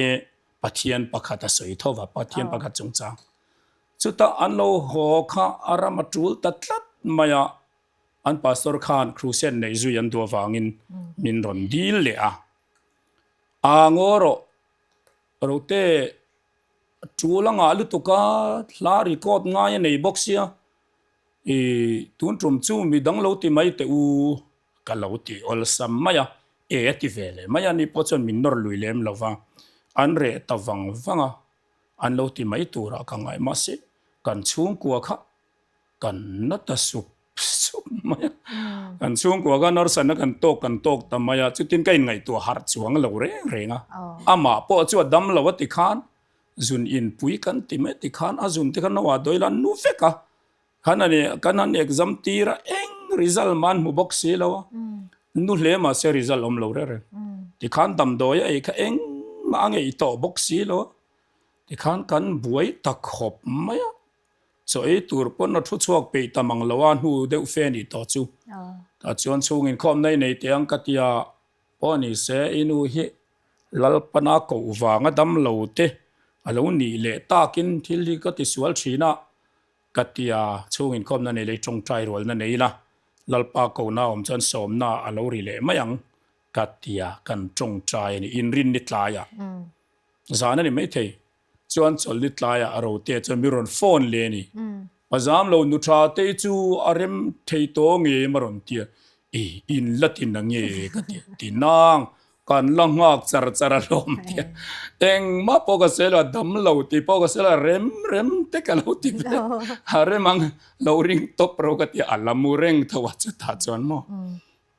Pathian pakhat a sawi tho va, Pathian pakhat chungchang. Chutah an lo haw kha a ram a tul ta tlat mai a, an pastor khan crusade neih zui an duh avangin min rawn dil leh a. Aa ngaw rawh. Rote tul a ngah lutuk a, hla record ngai a nei bawk sia, i tun tum chu mi dang lo ti mai teh u ka lo ti awlsam mai a, e a ti ve leh mai a, ni pawh chuan min nawr lui lem lo va, an reh ta vang vang a, an lo ti mai turah ka ngai mahse kan chhungkua kha kan na ta sup sup mai a, kan chhungkua kha narsana kan tawk kan tawk ta mai a, chutin ka inngaihtuah harh chuang lo reng reng a, amah pawh chu a dam lo a ti khan zun inpui kan ti mai ti khan a zun te kha no ah dawi la nu vek a, khan a ni kan han exam tir a eng result mah an hmu bawk si lo a, nu hle mah se result awm lo reng reng, tikhan damdawi a ei kha engmah a ngeih tawh bawk si lo a, tikhan kan buai ta khawp mai a. Chaw ei tur pawn a thu chhuak peih ta mang lo a, hnu deuh fe nih tawh chu. Tah chuan chhung inkhawm nei nei teh ang ka ti a, pawh ni se i nu hi Lalpana koh vanga dam lo te a lo nih leh takin thil hi ka ti sual thin a ka ti a, chhung inkhawmna nei leh tawngtai rualna nei la, Lalpa kohna awm chuan sawmna a lo ri leh mai ang ka ti a, kan tawngtai a ni, inrinni tlaiah zan a ni maithei. Chuan chawlhni tlaiah a rote chuan mi rawn phone leh a ni. A zam lo nu tha te chu a rem thei tawh ngei a rawn ti a, i in la ti na nge ka ti a, ti nang kan la nghak char char a hlawm ti a, engmah pawh ka sawi lo a dam lo tih pawh ka sawi lo a rem rem te ka lo ti ve a rem ang lo ring tawp ro ka ti a, a la mu reng tho a chutah chuan maw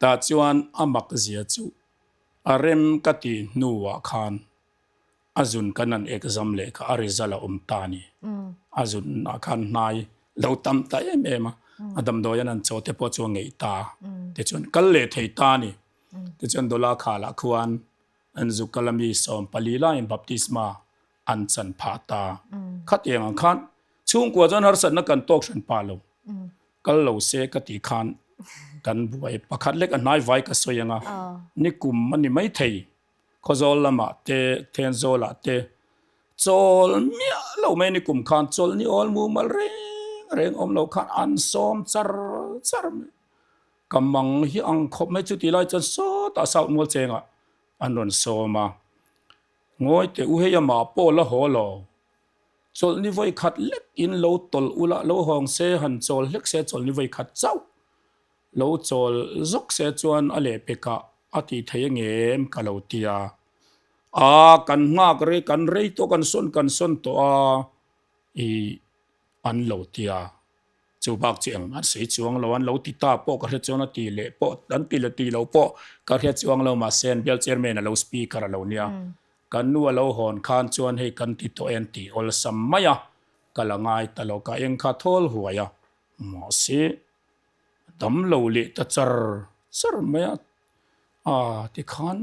tah chuan a mak zia chu a rem ka tih hnuah khan A zun kan an exam leh kha a result a awm ta a ni. A zun ah khan hnai lo tam ta em em a, a damdawi an an chaw te pawh chu a ngeih ta. Tichuan kal leh thei ta a ni. Tichuan Dola khalah khuan an zuk kal a mi 14 laiin baptisma an chan phah ta. Khatiang ang khan chhungkua chuan harsatna kan tawk hran pah lo. Kal lo se ka tih khan kan buai pakhat lek a hnai vai ka sawi ang a, nikum a ni maithei. Khawzawl lamah te, Thenzawlah te chawl miah lo mai ni kum khan chawl ni awl mumal reng reng awm lo khan an sawm char char mai. Ka mang hi ang khawp mai chu tih lai chuan sawtah South Mual chengah an rawn sawm a. Ngawi teh u hei amah pawh la haw lo. Chawlh ni vawi khat lek in lo tawlh ula lo hawng se han chawl hlek se chawlh ni vawi khat chauh. Lo chawl zawk se chuan a lehpekah a tih thei angem ka lo ti a. Aa kan nghak rei kan rei tawh kan sawn kan sawn tawh a i an lo ti a. Chu bak chu engmah an sawi chuang lo an lo ti ta pawh ka hre chuan a ti leh pawh an ti leh ti lo pawh ka hre chuang lo mahse an bial chairman a lo speaker a lo nia. Kan nu a lo hawn khan chuan hei kan ti tawh e an ti awlsam mai a ka la ngai ta lo ka eng kha thawl huai a mahse Dam lo leh ta char char mai a, aa tikhan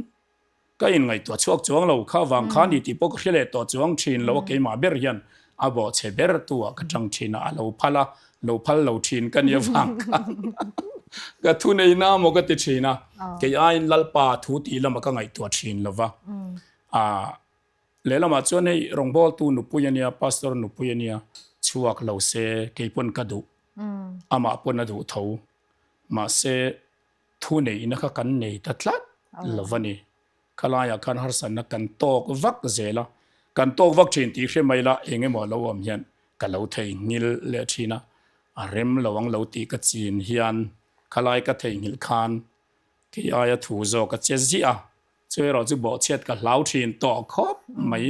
ka inngaihtuah chhuak chuang lo kha vang kha ni tih pawh ka hre leh tawh chuang thin lo a, keimah ber hian a bawhchhe ber tu ah ka tang thin a, a lo phal a, lo phal lo thin ka nia vang khan ka thu nei na maw ka ti thin a, kei aiin Lalpa thu tih lamah ka ngaihtuah thin lo va, aa lehlamah chuan hei rawngbawltu nupui a nia, pastor nupui a nia, chhuak lo se kei pawn ka duh. Amah pawn a duh tho. Mahse, thu neihna kha kan nei ta tlat lo va ni. Khalaiah khan harsatna kan tawk vak zel a, kan tawk vak thin tih hre mai la eng emaw a lo awm hian ka lo theihnghilh leh thin a, a rem lo ang lo tih ka chin hian khalai ka theihnghilh khan kei aia thu zawk a che ziah a. Chu erawh chu bawhchhiat ka hlau thin tawh khawp mai.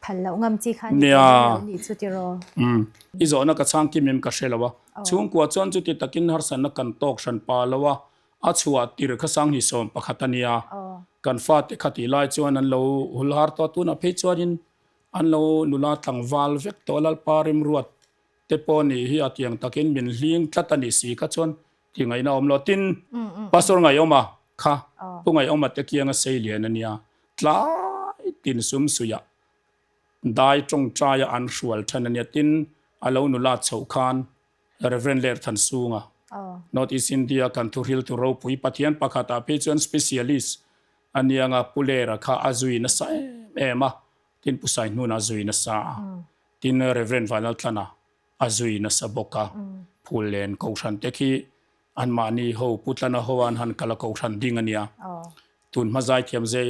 Phal loh ngam chi kha ni tawh lo nih chu tiraw. Umm. I zawhna ka chhang kim em ka hre lo a. Chhungkua chuan chuti takin harsatna kan tawk hran pa lo a, a chhuah tir kha sanghnih 11 a nia. Kan fate kha tih lai chuan an lo hul har tawh a, tunah phei chuanin an lo nula tlangval vek tawh a, Lalpa rimruat te pawh nih hi a tiang takin min hling tlat a nih si kha chuan Ti ngaihna awm lo. Tin, Pastor Ngaihawma kha Pu Ngaihawma te kianga sei lian a nia. Tlai tin sum suiah. Dai tawngtaia an hrual than a nia. Tin, a lo nula chhoh khan Rev. Lerthansunga, North East India kan thuhriltu ropui Pathian pakhatah phei chuan specialist a nia nga Pu Lera kha a zui nasa em em a, tin Pu Saihnuna a zui nasa a, tin Rev. Vanlaltlana a zui nasa bawk a. Phullen Kohhran te khi Anmahni ho Pu Tlana ho an han kal a kohhran ding a nia. Tun hma zaithiam ze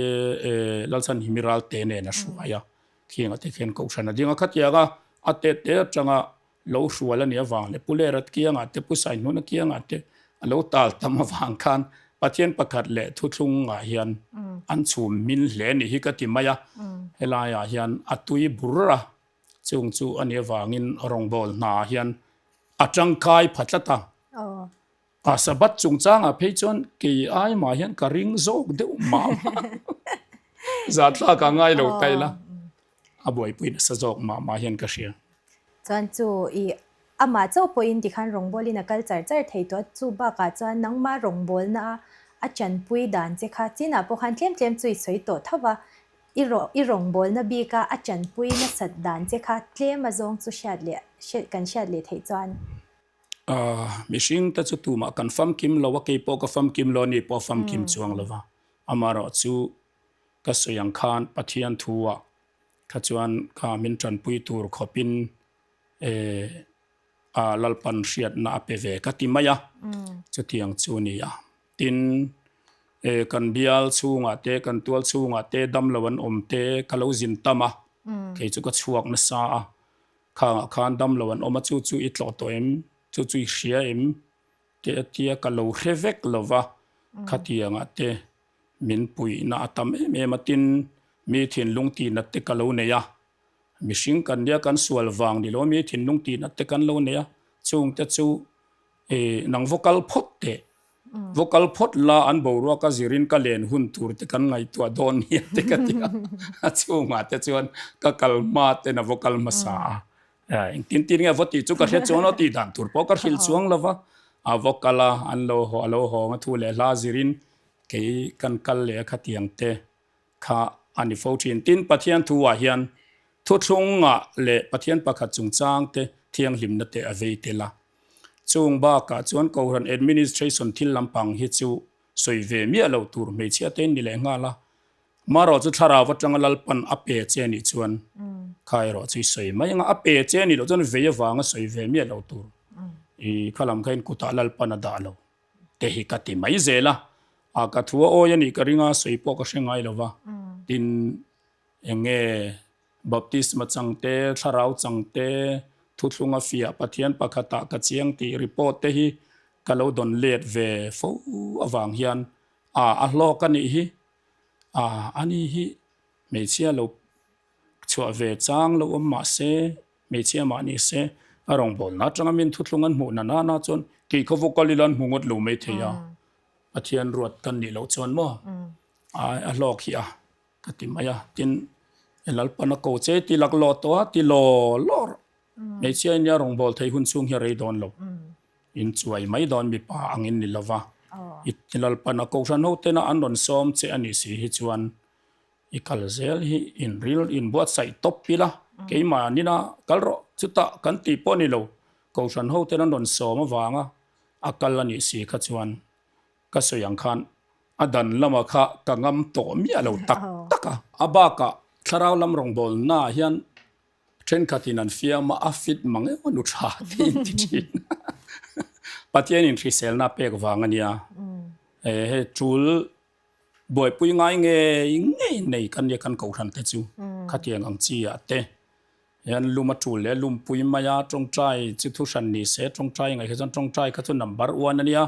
Lalchhan hi mi ralte nen a hruai a, khiangah te khian kohhran a ding a. Khatianga a tet te atanga lo hrual a nih avang leh Pu Lera kiangah te Pu Saihnuna kiangah te a lo tal tam avang khan Pathian pakhat leh thuthlungah hian an chhum hmin hle nih hi ka ti mai a. Helaiah hian a tui bur a, chung chu a nih avangin rawngbâwl hnaah hian a tangkai pha tlat a. A Sabbath chungchangah phei chuan kei ai mah hian ka ring zawk deuh mah mah. Zahthlak a ngai lo ta ila, a buaipui nasa zawk mah mah hian ka hria. Chuan chu i amah chauh pawhin tikhan rawngbawlin a kal char char thei tawh a, chu bakah chuan nangmah rawngbawlna a chanpui dan che kha chinah pawh khan tlem tlem chu i sawi tawh tho va, I rawh i rawngbawlna bika a tanpui nasat dan che kha tlem a zawng chu hriat leh kan hriat leh theih chuan. Mihring te chu tumah kan famkim lo a, kei pawh ka famkim lo a ni pawh a famkim chuang lo va. Amaherawh chu ka sawi ang khan Pathian thu ah kha chuan kha min tanpui tur khawpin a Lalpan hriatna a pe ve ka ti mai a, chutiang chu a ni a. Tin, kan bial chhungah te, kan tual chhungah te damlo an awm te ka lo zin tam a, kei chu ka chhuak nasa a, khangah khan damlo an awm a, chu chu i tlawh tawh em, chu chu i hria em te a tia ka lo hre vek lo va, khatiangah te min puihna a tam em em a, tin, mi thinlung tihnat te ka lo nei a, mihring kan nia kan sual vang ni lo mi thinlung tihnat te kan lo nei a, chungte chu E, nang va kal phawt teh. Va kal phawt la an boruak a zirin ka len hun tur te kan ngaihtuah dawn nia te ka ti a. A chhungah te chuan ka kal hma ten a va kal hmasa a. Engtin tin nge va tih chu ka hre chuang lo, tih dan tur pawh ka hrilh chuang lo va. A va kal a, an lo haw, a lo hawng a thu leh hla zirin kei kan kal leh a khatiang te kha a ni fo thin. Tin, Pathian thu ah hian thuthlungah leh Pathian pakhat chungchang te thianghlimna te a vei tel a. Chung bakah chuan Kohhran administration thil lampang hi chu sawi ve miah lo tur hmeichhia te in ni leh nghal a. Marawh chu thlarau atanga Lalpan a pe che nih chuan kha erawh chu i sawi mai anga a pe che nih loh chuan vei avanga sawi ve miah lo tur i kha lam kha in kutah Lalpan a dah lo te hi ka ti mai zel a. A ka thu a awi a nih ka ring a sawi pawh ka hre ngai lo va. Tin eng nge Baptisma chang te, thlarau chang te, thuthlung a fiah Pathian pakhatah ka chiang tih report te hi ka lo dawn let ve fo avang hian a a hlawk a nih hi. A ani hi hmeichhia lo chhuah ve chang lo awm mah se, hmeichhia mah ni se, a rawngbawlna atanga min thuthlung an hmuh na nana chuan kei khaw vaw kal ila an hmu ngawt lo mai thei a, Pathian ruat kan nih loh chuan maw a hlawk hi a. Ka ti mai a, tin, e Lalpan a ko che ti lak lawh tawh a, ti law law rawh. Hmeichhia in nia rawngbâwl thei hun chhung hi a rei dawn lo. In chuai mai dawn mipa angin ni lova. I Lalpan a kohhran ho tena an rawn sawm che a nih si hi chuan i kal zel hi in ril in buatsaih tawp ila, keimah nina kal rawh chutah kan tih pawh ni lo, kohhran ho ten an rawn sawm avanga a kal a nih si kha chuan Ka sawi ang khan a dan lama kha ka ngam tawh miah lo tak tak a. A bakah thlarau lam rawngbawlnaah hian thenkhatin an fiam a, a fit mang emaw nu tha te in ti thin. Pathianin hriselna a pek vang a nia. Hei tul buaipui ngai ngei ngei nei kan nia kan kohhran te chu khatiang ang chi ah te Hian lum a tul leh lumpui mai a, tawngtai chu thu hran ni se, tawngtai ngaih kha chuan tawngtai kha chu number one a nia,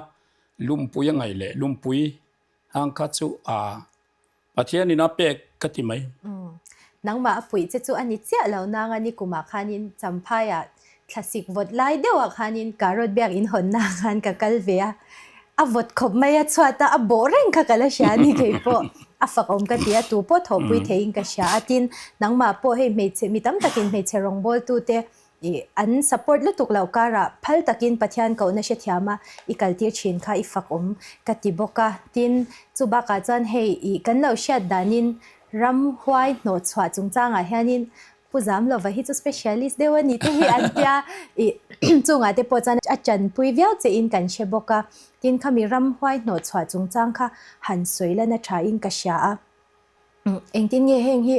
lumpui a ngaih leh lumpui hang kha chu a Pathian in a pek ka ti mai. Nangmah a puih che chu a ni chiah lo nang a, nikumah khanin Champhaiah thlasik vawt lai deuhah khanin Karot biak in hawnna khan ka kal ve a, A vawt khawp mai a chhuat a, a bawh reng kha ka la hria a ni kei pawh. A fak awm ka ti a, tu pawh thawhpui theiin ka hria a, tin nangmah pawh hei hmeichhe mi tam takin hmeichhe rawngbawltute ih an support lutuk loh karah phal takin Pathian kohna hrethiam a i kaltir thin kha i fak awm ka ti bawk a, tin chu bakah chuan hei ih kan lo hriat danin ramhuai hnawhchhuah chungchangah hianin. Pu Zamlova hi chu specialist deuh a ni te hi an tia i chungah te pawh chuan a tanpui viau che in kan hre bawk a. Tin khami ramhuai hnawhchhuah chungchang kha han sawi lan a tha in ka hria a. Engtin nge heng hi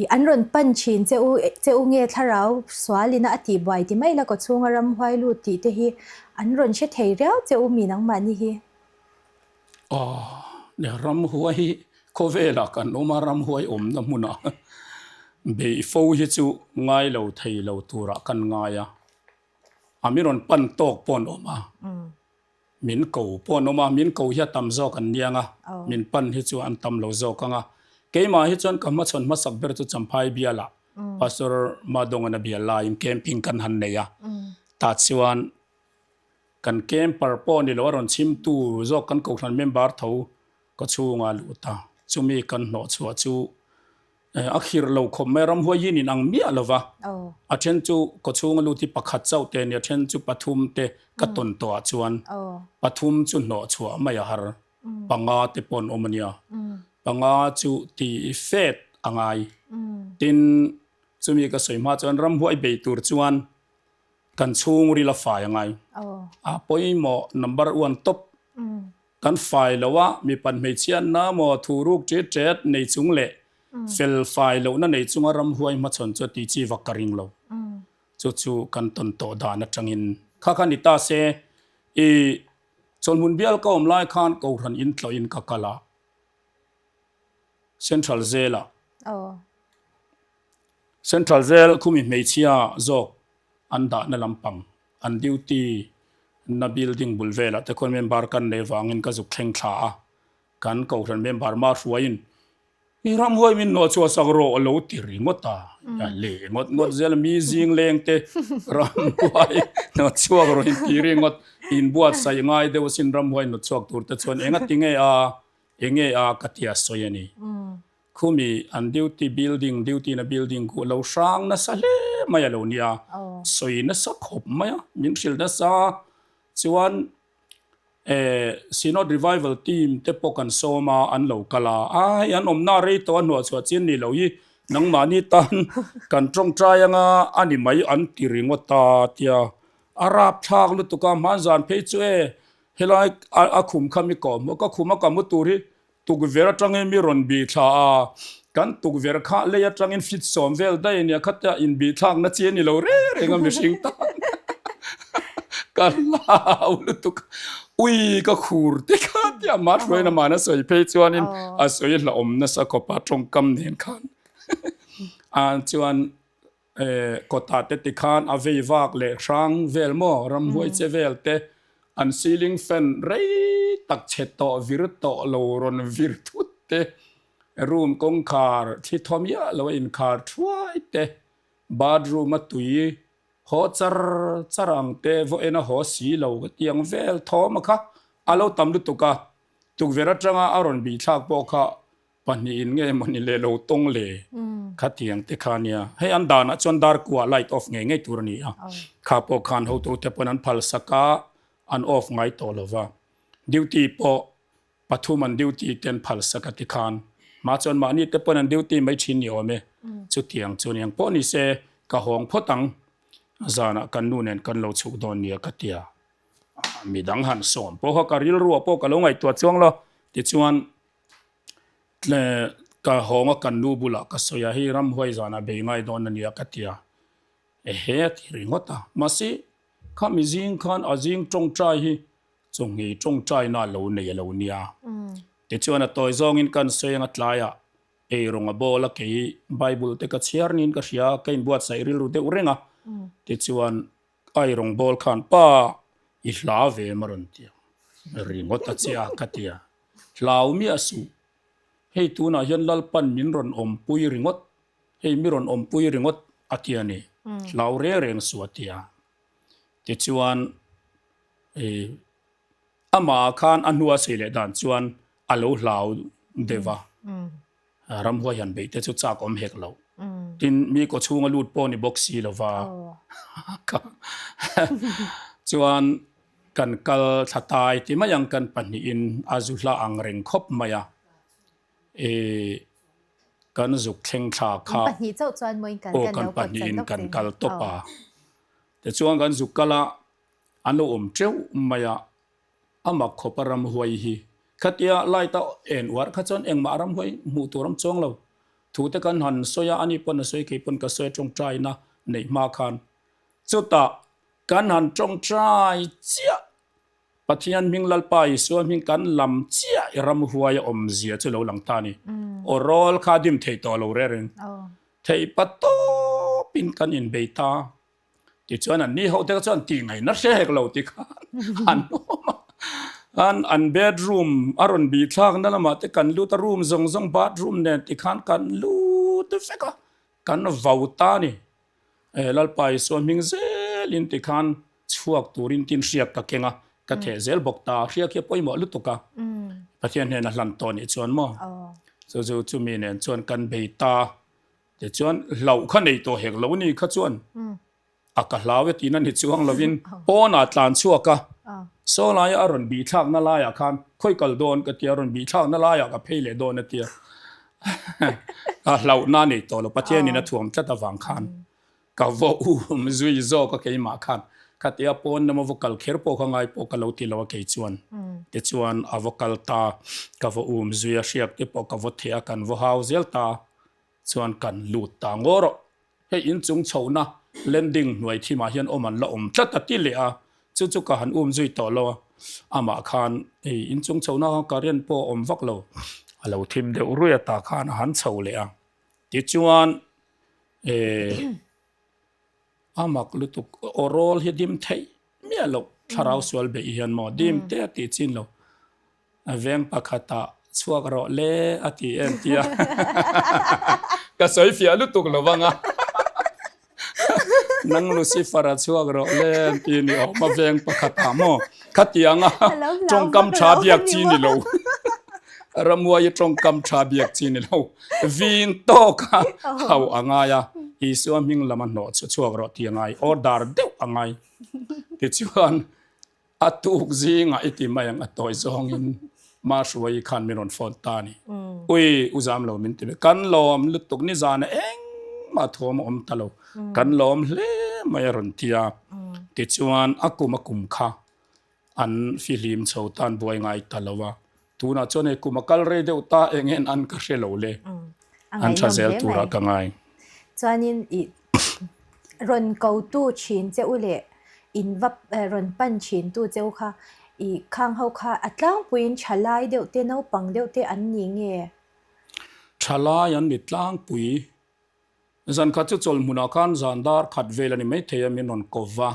i an rawn pan thin che u che u nge thlarau sual ina a tih buai ti mai la kawchhunga ramhuai lut tih te hi an rawn hre thei riau che u mi nangmahni hi. Aw, nia ramhuai hi khawvelah kan awm a, ramhuai awmna hmunah beih fo hi chu ngai lo thei lo turah kan ngai a, a mi rawn pan tawk pawh an awm a, min ko pawh an awm a, min ko hi a tam zawk an niang a, min pan hi chu an tam lo zawk ang a, keimah hi chuan ka hmachhawn hmasak ber chu Champhai bialah Pastor Madongan a bial laiin camping kan han nei a, tah chuan Kan camper pawh ni lo a rawn chhim tu zawk kan kohhran member tho ka chhunga lut a, chumi kan hnawh chhuah chu a khirh lo khawp mai, ramhuai hi nin ang miah lo va, a then chu ka chhunga lut hi pakhat chauh te nia, a then chu pathum te ka tawn tawh ah chuan pathum chu hnawh chhuah mai a har, panga te pawh an awm a nia, panga chu ti fet a ngai, tin chumi ka sawi hma chuan ramhuai bei tur chuan Kan chhungril a fai a ngai. A pawimawh number one top. Kan fai lo a, mipat hmeichhiatna maw thuruk ṭet ṭet nei chung leh fel fai lohna nei chunga ramhuai hmachhawn chu a tih chi vak ka ring lo. Chu chu kan tawn tawh dan aṭangin kha kha ni ta se. I chawlhmun bial ka awm lai khan Kohhran in tlawhin ka kal a, Central Jail-ah. Central Jail khumi hmeichhia zawk an dahna lampang an duty na building bul velah te khuan member kan nei vangin ka zuk thleng thla a, kan kohhran member mah hruaiin i ramhuai min hnawh chhuah sak rawh a lo ti ringawt a, a leh ngawt ngawt zel a mi zing leng te ramhuai hnawh chhuak rawh in ti ringawt inbuatsaih ngai deuh asin ramhuai hnawt chhuak tur te chuan engati nge a enge a ka tia sawi a ni. Khumi an duty building, duty na building khu lo hrang nasa hle mai a lo nia, sawi nasa khawp mai a, min hrilh nasa chuan eh Synod Revival team te pawh kan sawm a, an lo kal a, a hei an awmna rei tawh a hnuah chhuah chin ni lo hi nangmahni tan kan tawngtai anga a ni mai an ti ringawt a tia a rapthlak lutuk a, hmanzan phei chu e helai a khum kha mi kawh hmuh ka khum a ka mu tur hi Tukverh atangin mi rawn bih thla a, kan tukverh kha lei atangin fit sawm vel daih a nia, khatia inbihthlakna chi a ni lo reng reng a mihring tan ka hlau lutuk a, ui ka khur te kha tia mah hruaina mahna sawi phei chuanin a sawi hlauhawm nasa khawp a tawngkam nen khan a chuan Kawtah te tikhan a vei vak leh hrang vel maw ramhuai che vel te an ceiling fan rei tak chhe tawh vir tawh lo rawn vir thut te, room kawngkhar thli thaw miah lo a inkhar thuai te, bathroom a tui haw char char ang te vaw en a haw si lo ka ti ang vel thawm a kha a lo tam lutuk a, tukverh atanga a rawn bihthlak pawh kha Pahnihin nge maw ni leh lo tawng le khatiang te kha nia. Hei an danah chuan dar kuah light off ngei ngei tur a ni a. Kha pawh khan hotute pawn an phal sak a, an off ngai tawh lo va. Duty pawh pathum an duty te an phal sak a ti khan. Mah chuan mahni te pawn an duty mai thin ni awm e. Chutiang chu ni ang pawh ni se ka hawng phawt ang. Zanah kan nu nen kan lo chhuk dawn nia ka tia. Midang han sawm pawh kha ka rilruah pawh ka lo ngaihtuah chuang lo. Tichuan Ka hawng a kan nu bulah ka sawi a, hei ramhuai zanah bei ngai dawn a nia ka ti a, ehe a ti ringawt a. Mahse, khami zing khan a zing tawngtai hi chawngei tawngtaina a lo nei a lo nia. Tichuan a tawi zawngin kan sawi anga tlaiah eirawng a bawl a, kei Bible te ka chhiar niin ka hria a, ka inbuatsaih rilru deuh reng a. Tichuan eirawng bawl khan, Pa, i hla ve em a rawn ti a, ringawt a che a ka ti a. Hlau miah suh. Hei tunah hian Lalpan min rawn awmpui ringawt, hei mi rawn awmpui ringawt a ti a ni. Hlau reng reng suh a ti a. Tichuan, amah khan a hnua sei leh dan chuan a lo hlau deuh a. Ramhuai han beih te chu chak awm hek lo. Tin, mi kaw chhunga lut pawh ni bawk si lo va. Chuan kan kal thla tai ti mai ang kan pahnihin a zu hla ang reng khawp mai a. Kan zuk thleng thla kha. Aw kan pahnihin kan kal tawp a. Tichuan kan zuk kal a, an lo awm teuh mai a, a mak khawp a ramhuai hi. Khatia light a en uar kha chuan engmah ramhuai hmuh tur awm chuang lo. Thu te kan han sawi a, ani pawn a sawi kei pawn ka sawi a tawngtaina neih hma khan. Chutah kan han tawngtai chiah Pathian hming Lalpa Isua hming kan lam chiah i ramhuai a awmzia chu lo lang ta a ni. Aw rawl kha dim thei tawh lo reng reng. Theih pa tawpin kan inbei ta. Tichuan an ni ho te kha chuan tih ngaihna hre hek lo ti khan an awm a. An an bedroom a rawn bih thlakna lamah te kan lut a, room zawng zawng bathroom nen ti khan kan lut vek a, kan vau ta a ni. Lalpa Isua hming zelin tikhan chhuak turin tin hriak ka keng a, ka theh zel bawk ta. Hriak hi a pawimawh lutuk a, Pathian hnena hlan tawh nih chuan maw. Chu chu chumi nen chuan kan bei ta. Tichuan hlauh kha nei tawh hek lo ni kha chuan a ka hlau e tihna ni chuang lovin pawnah tlan chhuak a, saw laia a rawn bih thlakna laiah khan khawi kal dawn ka tia, rawn bih thlakna laiah ka phei leh dawn a tia. Ka hlauhna a nei tawh lo, Pathianin a thuam tlat avang khan ka va um zui zawk a keimah khan. Khatia pawn lama va kal kher pawh kha ngai pawh ka lo ti lo a kei chuan. Tichuan a va kal ta, ka va um zui a, hriak te pawh ka va theh a, kan va hau zel ta chuan kan lut ta ngaw rawh. Hei inchung chhohna landing hnuai thimah hian awm an la awm tlat a ti leh a, chu chu ka han um zui tawh lo a, amah khan hei inchung chhohna khan current pawh a awm vak lo, a lo thim deuh ruih a tah khan a han chho leh a, tichuan eh a mak lutuk aw rawl hi dim theih miah loh thlarau sual beih hian maw dim te a tih chin lo. A veng pakhatah chhuak rawh le a ti em tia ka sawi fiah lutuk lo vang a. Nang Lucifer a chhuak rawh le an ti ni awm a veng pakhatah maw khatianga tawngkam tha biak chi ni lo. Ramhuai tawngkam tha biak chi ni lo. Vin tawk a hau a ngai a, Isua hming lam a hnawh chu chhuak rawh ti a ngai, order deuh a ngai. Tichuan A tuk zingah i ti mai ang a tawi zawngin Mahruai khan min rawn phone ta a ni. Ui, u zam lo min ti ve. Kan lawm lutuk nizana engmah thuam a awm ta lo. Kan lawm hle mai a rawn ti a. Tichuan a kum a kum kha an fihlim chho tan buai ngai ta lo a. Tunah chuan hei kum a kal rei deuh ta eng en an ka hre lo le. An tha zel turah ka ngai. Chuanin i rawn kotu thin che u leh in va rawn pan thin tu che u kha i khang ho kha a tlangpuiin thalai deuh te naupang deuh te an ni nge? Thalai an ni tlangpui. Zan khat chu chawlhmunah khan zan dar khat vel a ni maithei a min rawn ko va.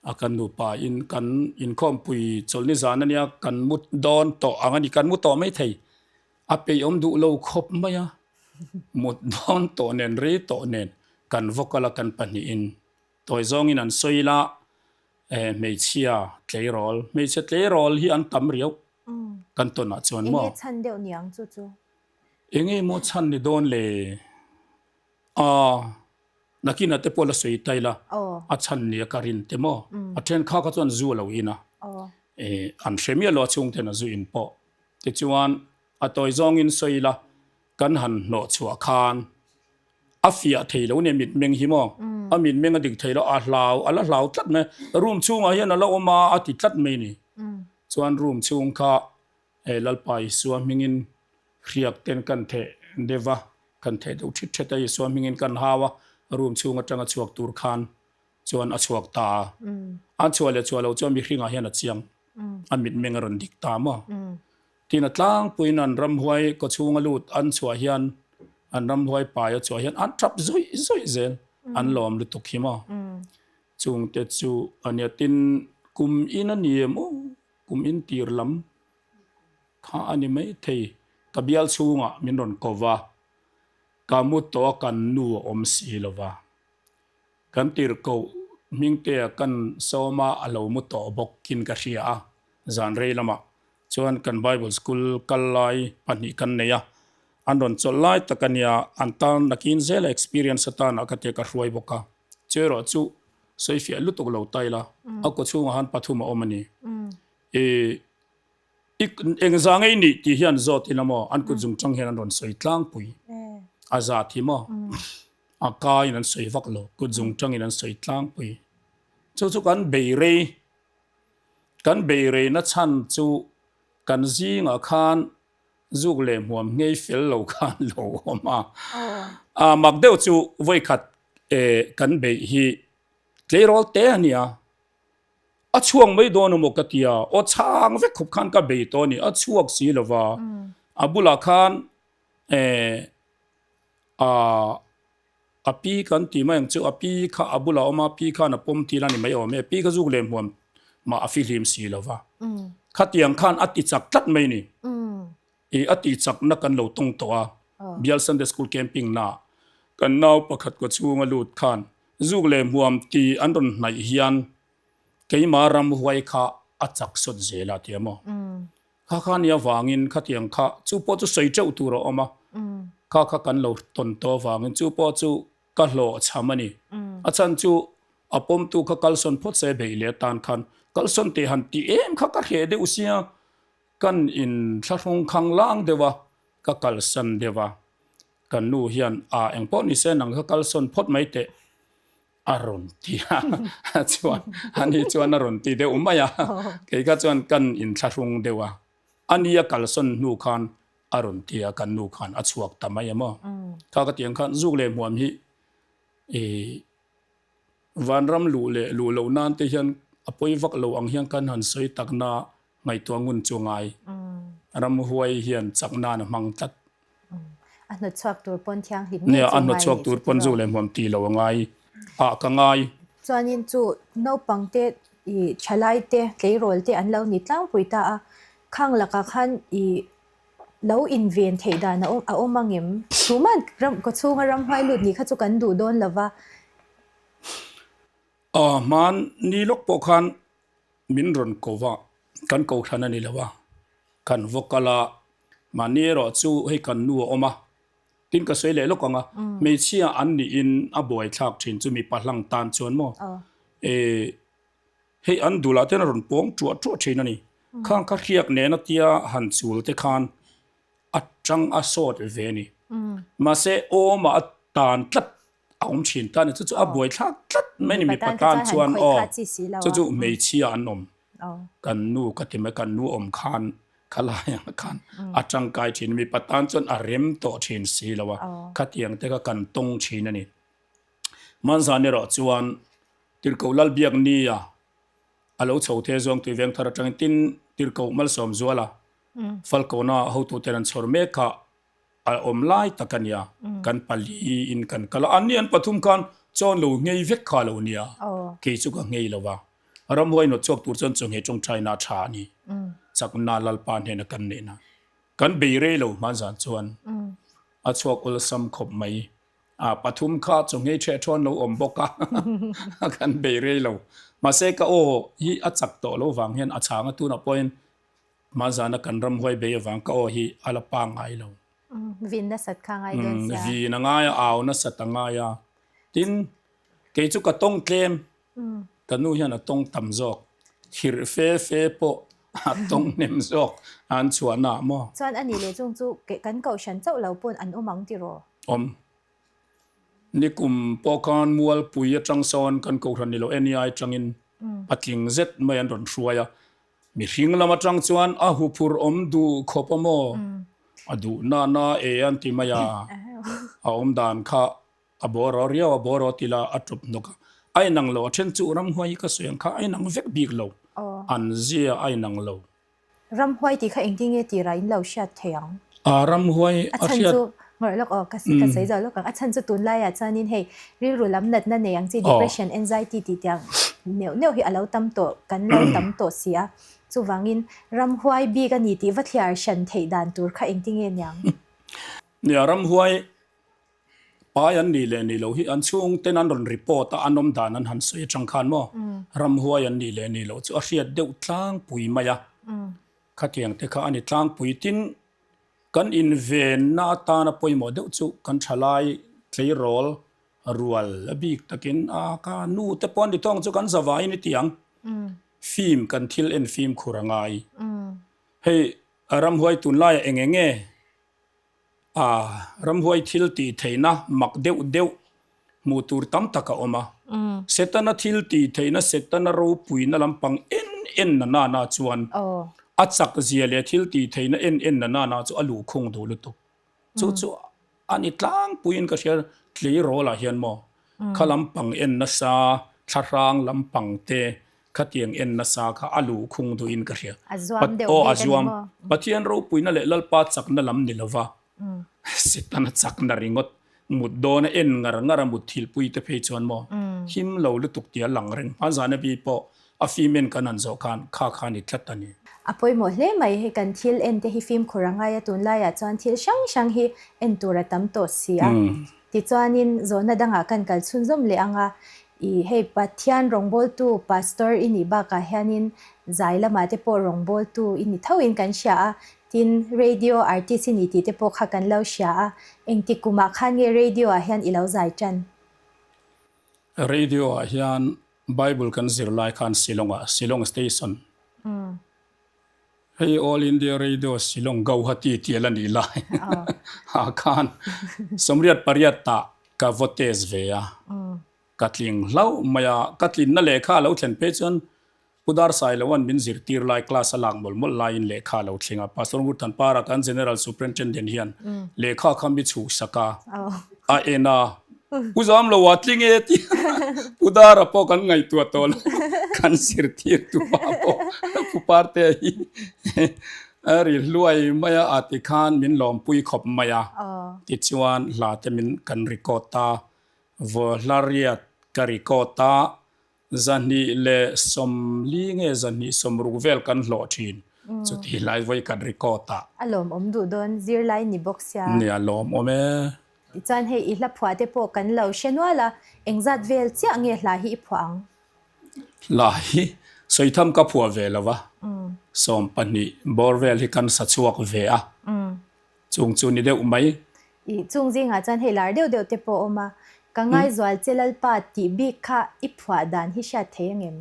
A kan nupa in kan inkhawmpui chawlhni zan ania kan mu dawn tawh ang a ni, kan mu tawh mai thei. A peihawm duh lo khawp mai a, mut dawn tawh nen rei tawh nen kan va kal a kan pahnihin tawi zawngin an sawi ila eh hmeichhia tleirawl, hmeichhe tleirawl hi an tam riau kan tawnah chuan maw. Enge chhan deuh niang chu chu? Enge maw chhan ni dawn le? Aa. Nakinah te pawh la sawi ta ila, a chhan nia ka rin te maw? A then kha kha chuan zu a lo in a, an hre miah lo a chhung ten a zu in pawh. Tichuan a tawi zawngin sawi ila, kan han hnawh chhuah khan a fiah thei lo nia mitmeng hi maw? A mitmeng a dik thei lo, a hlau, a la hlau tlat mai. Room chhungah hian a la awm a, a ti tlat mai ni. Chuan room chhung kha Hei Lalpa Isua hmingin hriak ten kan theh deuh a, kan theh deuh thit thet a, Isua hmingin kan hau a, room chhung atanga chhuak tur khan chuan a chhuak ta a. A chhuah leh chhuah loh chuan mihringah hian a chiang, a mitmeng a rawn dik ta maw? Tin a tlangpuiin an ramhuai kaw chhunga lut an chhuah hian, an ramhuai pai a chhuah hian an tap zawih zawih zel, an lawm lutuk hi maw? Chungte chu a nia, tin kum in a ni em aw? Kum intir lam kha a ni mai thei. Ka bial chhungah min rawn ko va, ka mu tawh a kan nu a awm si lo va. Kan tirhkoh Hmingtea kan sawm a, a lo mu tawh bawkin ka hria a. Zan rei lamah chuan kan Bible School kal lai pahnih kan nei a, an rawn chawlh lai tak a nia, an tan nakin zela experience atana ka tia ka hruai bawk a. Chu erawh chu sawi fiah lutuk lo ta ila, a kaw chhungah han pathum a awm a ni. I i eng zah ngei nih tih hian zawt ila maw, an kut zung chang hian an rawn sawi tlangpui. A zat hi maw? A kaiin an sawi vak lo, kut zung tangin an sawi tlangpui. Chu chu kan bei rei, kan bei reina chhan chu kan zingah khan zuk leh hmuam nghei fel lo khan lo awm a. A mak deuh chu vawikhat kan beih hi tleirawl te a nia. A chhuak mai dawn emaw ka ti a, aw chhang vek khawp khan ka bei tawh a ni, a chhuak si lo va. A bulah khan a pi kan tih mai ang chu, a pi kha a bulah a awm a, pi khan a pawm tir a ni mai awm e, pi kha zuk leh hmuam mah a fihlim si lo va. Khatiang khan a ti chak tlat mai a ni. I a tih chakna kan lo tawng tawh a, Bial Sunday School Camping na kan nau pakhat kaw chhunga lut khan zuk leh hmuam ti an rawn hnaih hian keimah ramhuai kha a chak sawt zel a tia maw? Kha kha nia vangin khatiang kha chu pawh chu sawi teuh tur a awm a, kha kha kan lo tawn tawh avangin chu pawh chu ka hlawhchham a ni. A chhan chu a pawmtu kha kalsawn phawt se beih leh atan khan kalsawn teh han ti em kha ka hreh deuh sia. Kan in thlahrung khang lang deuh a, ka kalsan deuh a. Kan nu hian, A, engpawh ni se nang kha kalsawn phawt mai teh, a rawn ti a. Chuan, ani chuan a rawn ti deuh mai a. Kei kha chuan kan in thlahrung deuh a. Ani a kalsawn hnu khan a rawn ti a, kan nu khan a chhuak ta mai a maw. Kha ka tih ang khan zuk leh hmuam hi i vanram luh leh luh loh nan te hian a pawi vak lo ang hian kan han sawi takna Ngaihtuah ngun chu ngai. Ramhuai hian chak nan a hmang tlat. A hnawtchhuak tur pawn thianghlim ngei chu ngai Nia, a hnawtchhuak tur pawn zu leh hmuam ti lo a ngai. Ah, ka ngai. Chuanin chu naupang te i thalai te, tleirawl te an lo ni tlangpui ta a. Khang lakah khan i lo inven theih dan a awm angem? Tuman ram, kawchhunga ramhuai lut nih kha chu kan duh dawn lo va. Ah, hman ni lawk pawh khan Min rawn ko va, kan kohhran a ni lo a, kan va kal a, mahni erawh chu hei kan nu a awm a, tin ka sawi leh lawk ang a, hmeichhia an niin a buaithlak thin chu mipa hlang tan chuan maw, eh hei an dulah ten a rawn pawng tuah tuah thin a ni, khang kha hriak nena tia han chul te khan a tang a sawt ve a ni, mahse awmah a tan tlat a awm thin ta a ni chu chu a buaithlak tlat mai a ni mipa tan chuan aw chu chu hmeichhia an awm kan nu ka ti mai kan nu awm khan khalai ah khan a tangkai thin mipa tan chuan a rem tawh thin si lo a khatiang te kha kan tawng thin a ni hmanzan erawh chuan Tirhkoh Lalbiaknia a lo chho the zawng tui veng thar atangin tin Tirhkoh Malsawmzuala Falkawna hotuten an chhawr mek kha A awm lai tak a nia, kan pali in kan kal a, anni an pathum khan chawn lo nghei vek kha lo nia, kei chu ka nghei lo va, ramhuai nawt chhuak tur chuan chawnghei tawngtaina a tha a ni, chakna Lalpa hnena kan neihna kan bei rei lo hman zan chuan a chhuak awlsam khawp mai, a pathum kha chawnghei ṭheh ṭhawn lo awm bawk a, kan bei rei lo, mahse ka aw hi a chak tawh lo vang hian a chhang a tunah pawhin Hmanzana kan ramhuai bei avang ka aw hi a la pa ngai lo. Vin nasat kha ngai dawn sia. Vin a ngai a, au nasat a ngai a. Tin, kei chu ka tawng tlem, ka nu hian a tawng tam zawk. Thirh fe fe pawh a tawng hnem zawk an chhuahna ah maw. Chuan a nih leh chung chu kan kohhran chauh lo pawn an awm ang tiraw? Awm. Nikum pawh khan Mualpui atang sawn kan kohhran ni lo NEI atangin patling zet mai an rawn hruai a. Mihring lam atang chuan a huphurh awm duh khawp a maw? A duh na na e an ti mai a, a awm dan kha a bawraw riau a bawraw ti la a tawp hnawk a, a inang lo a then chu ramhuai hi ka sawi ang kha a inang vek bik lo, an zia a inang lo. Ramhuai tih kha engtin nge tirah in lo hriat thei ang? A ramhuai a chhan chu ngawrh lawk aw ka ka sawi zawh lawk ang a chhan chu tunlaiah chuanin hei rilru lam natna nei ang chi depression anxiety tih tiang neuh neuh hi a lo tam tawh kan lo tam tawh si a chuvangin ramhuai bik a ni tih va thliar hran theih dan tur kha engtin nge niang? Nia ramhuai pai an nih leh nih loh hi an chhungten an rawn report a an awm dan an han sawi atang khan maw ramhuai an nih leh nih loh chu a hriat deuh tlangpui mai a. Khatiang te kha a ni tlangpui tin kan invenna atana pawimawh deuh chu kan thalai tleirawl rual a bik takin a ka nu te pawh an ni tawng chu kan zavaiin i ti ang fim kan thil en fimkhur a ngai. Hei ramhuai tunlaiah eng eng nge? A ramhuai thil tih theihna mak deuh deuh hmuh tur tam tak a awm a. Setana thil tih theihna Setana ropuina lampang en en na nana chuan a chak zia leh thil tih theihna en en na nana chu a luhkhung duh lutuk. Chu chu a ni tlangpuiin ka hria tleirawl ah hian maw kha lampang en nasa thlahrang lampang te khatiang en nasa kha a luhkhung duhin ka hria. A zuam deuh Aw bik a a ni zuam. maw? Pathian ropuina leh Lalpa chakna lam ni lova Setana chakna ringawt mut dawna en ngar ngar a mut thilpui te phei chuan maw him lo lutuk tia lang reng hmanzana bi pawh a fim en kan han zawh khan kha kha a ni tlat a ni. A pawimawh hle mai hei kan thil en te hi fimkhur a ngai a tunlaiah chuan thil hrang hrang hi en tur a tam tawh si a. Tichuanin zawhna dangah kan kal chhunzawm leh ang a, ih hei Pathian rawngbawltu Pastor i nih bakah hianin zai lamah te pawh rawngbawltu i ni thoin kan hria a, tin radio artist i ni tih te pawh kha kan lo hria a, engtik kumah khan nge radio ah hian i lo zai tan? Radio ah hian Bible kan zir lai khan Shillong ah, Shillong Station, hei All India Radio Shillong Gauhati tih a la nih lai ah khan 88 ah ka va test ve a, ka tling hlauh mai a, ka tlinna lehkha a lo thlen phei chuan Pu Darsailoan min zirtir lai class a lak mawlh mawlh laiin lehkha a lo thleng a, Pastor Ngurthanpara kan General Superintendent hian lehkha kha mi chhuhsak a, a en a, Pu Zamlo a tling e tih Pu Dara pawh kan ngaihtuah tawh lo, kan zirtir tu pa pawh Pu Partea hi a ri hluai mai a, a ti khan min lawmpui khawp mai a, tichuan hla te min kan record a, vaw hla riat ka record a, 240 nge 260 vel kan hlawh thin. Chuti lai vawi kan record a. A lawmawm duh dawn zirlai ni bawk sia. Nia lawmawm e. Tichuan hei i hla phuah te pawh kan lo hre nual a, engzat vel chiah nge hla hi i phuah ang? Hla hi sawitham ka phuah ve lo va, 12 bawr vel hi kan sa chhuak ve a. Chung chu ni deuh mai. I chung zingah chuan hei lar deuh deuh te pawh a awm a, ka ngaizual che Lalpa tih bik kha i phuah dan hi hriat thei angem?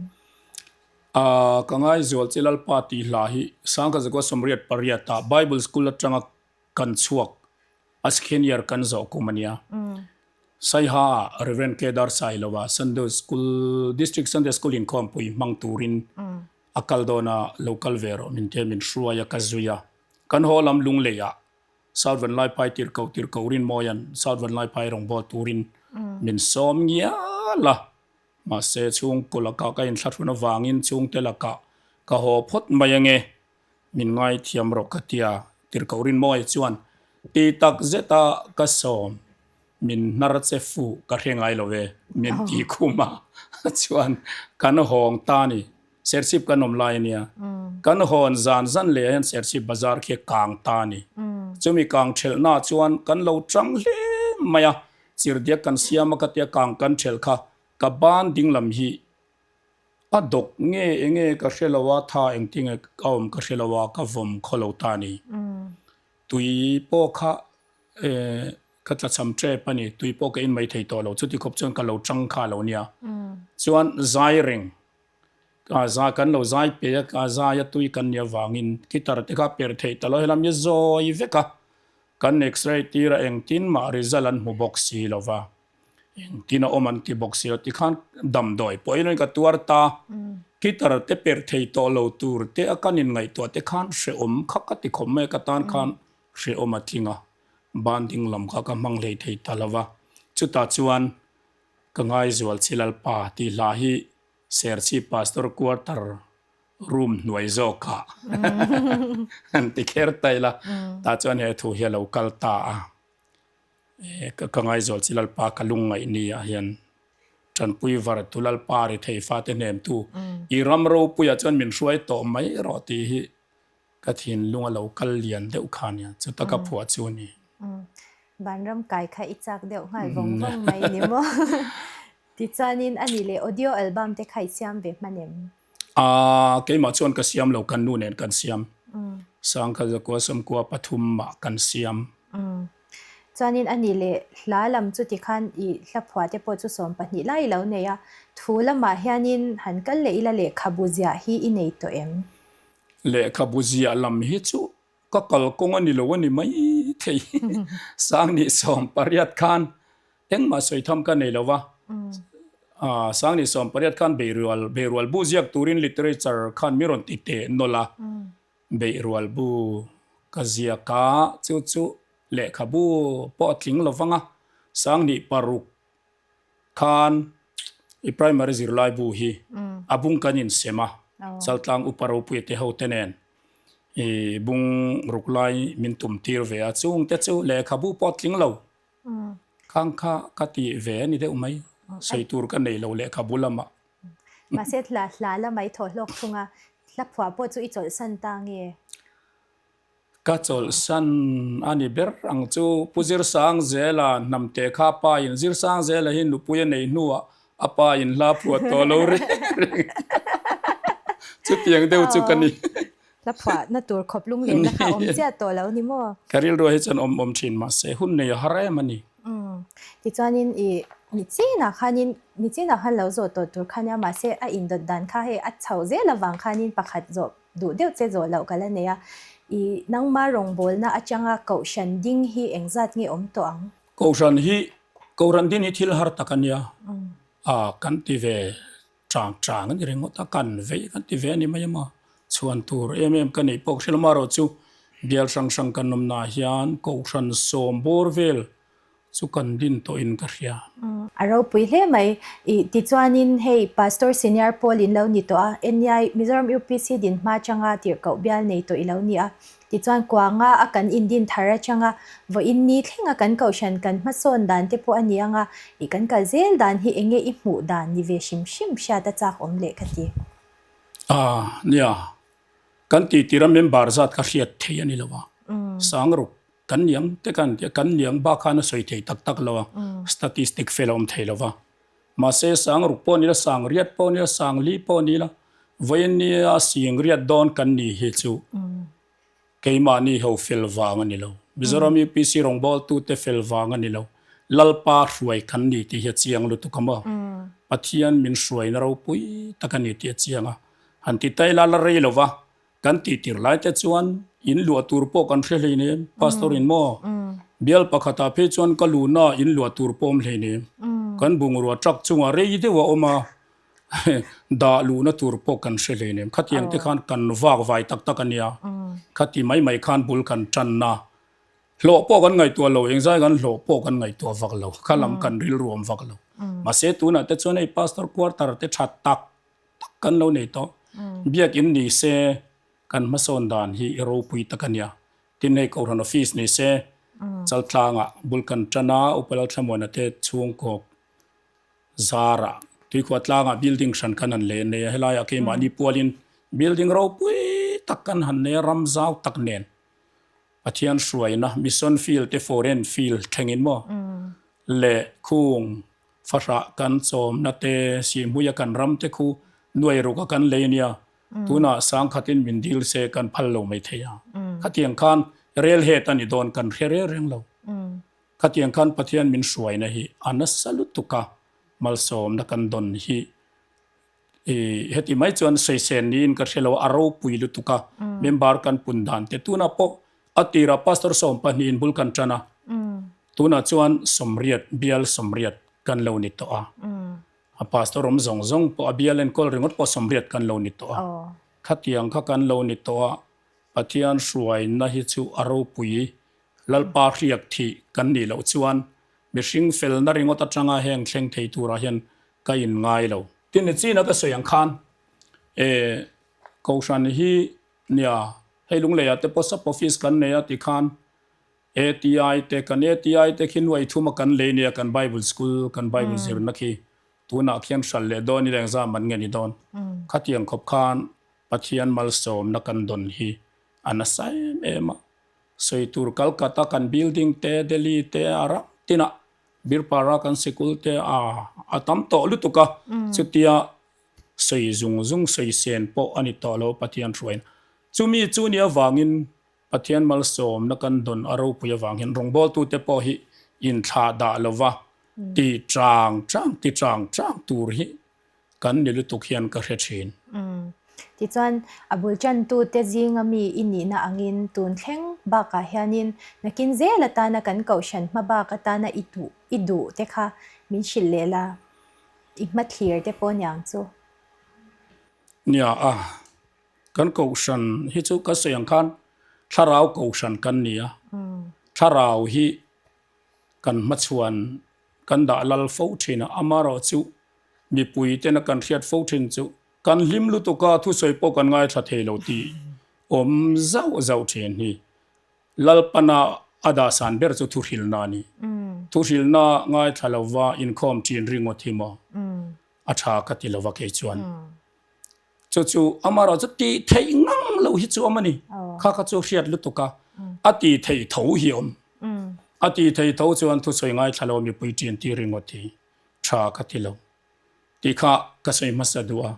A, ka ngaizual che Lalpa tih hla hi Sangkhat Zakua 88 ah Bible School atanga kan chhuak a second year kan zawh kum a nia. Saiha ah Rev. Kedar Sailova Sunday School District Sunday School inkhawmpui hmang turin a kal dawn a, lo kal ve rawh min tia min hruai a ka zui a. Kan haw lam Lunglei ah South Vanlaiphai tirhkoh tirhkoh Rinmawia'n South Vanlaiphai rawngbâwl turin min sawm ngial a, mahse chhungkaw lakah ka inthlahrun avangin chhungte lakah ka haw phawt mai ange, min ngaithiam rawh ka tia tirhkoh Rinmawia chuan ti tak zeta ka sawm min hnar che fuh ka hre ngai lo e min ti khum a chuan kan hawng ta ni. Serchhip kan awm lai a nia. Kan hawn zan zan leh ah hian Serchhip bazar khi a kang ta a ni. Chumi kang thelhna ah chuan kan lo tang hle mai a, chirhdiak kan siam a ka tia kang kan thelh kha ka ban ding lam hi a dawk nge enge ka hre lo a, tha engtinge a awm ka hre lo a, ka vawm khaw lo ta a ni. Tui pawh kha ka tlachham tep a ni, tui pawh ka in mai thei tawh lo, chuti khawp chuan ka lo tang kha a lo nia. Chuan zai reng Ka zai kan lo zai pe a, ka zai a tui kan nih avangin guitar te kha per theih ta lo, helam hi zawi vek a, kan x-ray tir a engtin mah result an hmu bawk si lo va, engtin a awm an ti bawk si lo, tikhan damdawi pawh in ka tuar ta, guitar te per thei tawh lo tur te a kan inngaihtuah te khan hrehawm kha ka ti khawp mai a, ka tan khan hrehawm a tling a, ban ding lam kha ka hmang hlei thei ta lo va, chutah chuan ka ngaizual chi Lalpa tih hla hi Serchhip Pastor Quarter room hnuai zawkah an ti kher ta ila, tah chuan he thu hi a lo kal ta a. Ka ngaizawl chi Lalpa ka lungngaih ni ah hian tanpui var tu Lalpa ri thei fate hnemtu i ram ropuiah chuan min hruai tawh mai rawh tih hi Ka thinlung a lo kal lian deuh kha nia, chuta ka phuah chu a ni. Vanram kai kha i chak deuh nghal vawng vawng mai ni maw? Tichuanin a ni leh audio album te kha i siam ve hman em? Aa, keimah chuan ka siam lo, kan nu nen kan siam. Sangkhat zakua sawmkua pathum mah kan siam. Chuanin a ni leh hla lam chu tikhan i hla phuah te pawh chu 12 lai i lo nei a, thu lamah hianin han kal leh ila lehkhabu ziah hi i nei tawh em? Lehkhabu ziah lam hi chu ka kalkawng a ni lo a ni mai. maithei. Sangni 18 khan engmah sawi tham ka nei lo va. Sangni 18 khan Beirual Beirual bu ziak turin literature khan mi rawn ti teh nawlh a. Beirual bu ka ziak a, chu chu lehkhabu pawh a tling lo vang a. Sangni paruk Khan i primary zirlai bu hi a bung kan insem a, Chaltlang Upa Ropuia te ho te nen i bung ruk lai min tum tir ve a, chung te chu lehkhabu pawh a tling lo. Khang kha ka ti ve a ni deuh mai, sawi tur ka nei lo lehkhabu lamah. Mahse hla hla lama i thawh hlawk thung a, hla phuah pawh chu i chawlhsan ta nge? Ka chawlhsan a ni ber ang chu. Pu Zirsangzela hnamte kha pa in Zirsangzela hi nupui a nei hnuah a pa in hla phuah tawh lo reng reng chutiang deuh chu ka ni. Hla phuah na tur khawp lunglenna kha awm chiah tawh lo ni maw? Ka rilru hi chuan awm awm thin mahse hun nei a har em a ni. Tichuanin i nichinah khanin nichinah khan lo zawh tawh tur kha nia mahse a indawt dan kha hei a chhoh zel avang khanin pakhat zawh Duh deuh che zawh loh ka la nei a, i nangma rawngbawlna atanga Kohhran ding hi engzat nge awm tawh ang? Kohhran hi, Kohhran din hi thil har tak a nia, a kan ti ve chang chang a ni ringawt a, kan vei kan ti ve a ni mai a maw? Chhuan tur em em ka neih pawh ka hre lo marawh chu bial hrang hrang kan awmnaah hian Kohhran sawm bawr vel chu kan din tawhin ka hria. A ropui hle mai. I tichuanin hei Pastor Senior Paul in lo ni tawh a, NEI Mizoram UPC din hma atanga tirhkoh bial nei tawh i lo ni a. Tichuan kuanga a kan indin thar atanga vawiin ni thlenga kan kohhran kan hmasawn dan te pawh a ni anga i kan kal zel dan hi enge i hmuh dan ni ve hrim hrim hriat a chak awm leh ka ti. A nia, kan titira member zat kha hriat thei a ni lo a, Sangruk Kan niang te kan tia, kan niang bak khan a sawi thei tak tak lo a, statistic fel a awm thei lo va. Mahse sang ruk pawh ni la, sang riat pawh ni la, sang li pawh ni la, vawiin nia sing riat dawn kan ni hi chu keimahni ho fel vang a ni lo. Mizoram UPC rawngbawltute fel vang a ni lo. Lalpa hruai kan ni tih hi a chiang lutuk a maw? Pathian min hruaina ropui tak a ni tih a chiang a. Han ti ta ila la rei lo va, Kan tih tir lai te chuan in luah tur pawh kan hre hleinem, Pastor in maw? Bial pakhatah phei chuan ka luhna in luah tur pawh awm hleinem. Kan bungrua truck chungah rei deuh a awm a, dah luhna tur pawh kan hre hleinem. Khatiang te khan kan vak vai tak tak a nia. Khati mai mai khan bul kan tanna. Hlawh pawh kan ngaihtuah lo, engzai kan hlawh pawh kan ngaihtuah vak lo, kha lam kan rilru awm vak lo. Mahse tunah te chuan hei Pastor quarter te tha tak tak kan lo nei tawh. Biakinn ni se kan hmasawn dan hi i ropui tak a nia. Tin hei Kohhran office ni se Chaltlangah bul kan tan a, Upa Lalthlamuana te chhungkaw zarah Tuikhuah tlangah building hran kan han leh nei a, helaiah keimahni pualin building ropui tak kan han nei a, ram zau tak nen. Pathian hruaina mission field te foreign field thlengin maw leh khung fahrah kan chawmna te sihhmuia kan ram te khu nuai ruka kan lei ania tunah sangkhatin min dil se kan phal lo mai thei a khatiang khan rel het a ni dawn kan hre reng reng lo khatiang khan Pathian min hruaina hi a nasa lutuk a malsawmna kan dawn hi I heti mai chuan sawisel niin ka hre lo a, a ropui lutuk a, member kan pun dan te tunah pawh a tirah Pastor 12 in bul kan tan a, tunah chuan 80 bial 80 kan lo ni tawh a, a Pastor awm zawng zawng pawh a bial enkawl ringawt pawh 80 kan lo ni tawh a, khatiang kha kan lo ni tawh a, Pathian hruaina hi chu a ropui Lalpa hriak thih kan nih loh chuan mihring felna ringawt atanga heng thleng thei turah hian ka in ngai lo. Tin ni china ka sawi ang khan e Kohhran hi nia hei Lungleiah te pawh sub office kan nei a ti khan ATI te kan ATI te khi nuai thuma kan lei nia kan Bible school kan Bible zirna khi tunah khian hral leh dawn ila engzam an nge ni dawn khatiang khawp khan Pathian malsawmna kan dawn hi a nasa em em a sawi tur Calcutta kan building te Delhi te a ram tinah Birpara kan sikul te a a tam tawh lutuk a, chutia sawi zung zung sawi sen pawh a ni tawh lo Pathian hruaina. Chumi chu ni avangin Pathian malsawmna kan dawn a ropui avang hian rawngbawltute pawh hi inthlah dah lova ti chang chang ti chang chang tur hi kan ni lutuk hian ka hre thin. Tichuan a bul tantute zinga mi i nihna angin tun thleng. bakah hianin nakin zel atana kan kohhran hma bak atana i duh i duh te kha min hrilh leh la, i hmathlir te pawh niang chu. Nia a, kan kohhran hi chu ka sawi ang khan thlarau kohhran kan ni a, thlarau hi kan hmachhuan kan dah lal fo thin a, amaherawhchu mipui tena kan hriat fo thin chu Kan hlim lutuk a, thusawi pawh kan ngaithla thei lo tih awm zauh zauh thin hi Lalpana a dahsan ber chu thuhrilna a ni. Thuhrilna ngaithla lova inkhawm thin ringawt hi maw a tha ka ti lova kei chuan. Chu chu amaherawh chu tih theih ngang lo hi chu awm a ni. Kha kha chu hriat lutuk a, a tih theih tho hi awm. A tih theih tho chuan thusawi ngaithla lo mipui ṭin tir ringawt hi tha ka ti lo. Tih kha ka sawi hmasa duh a,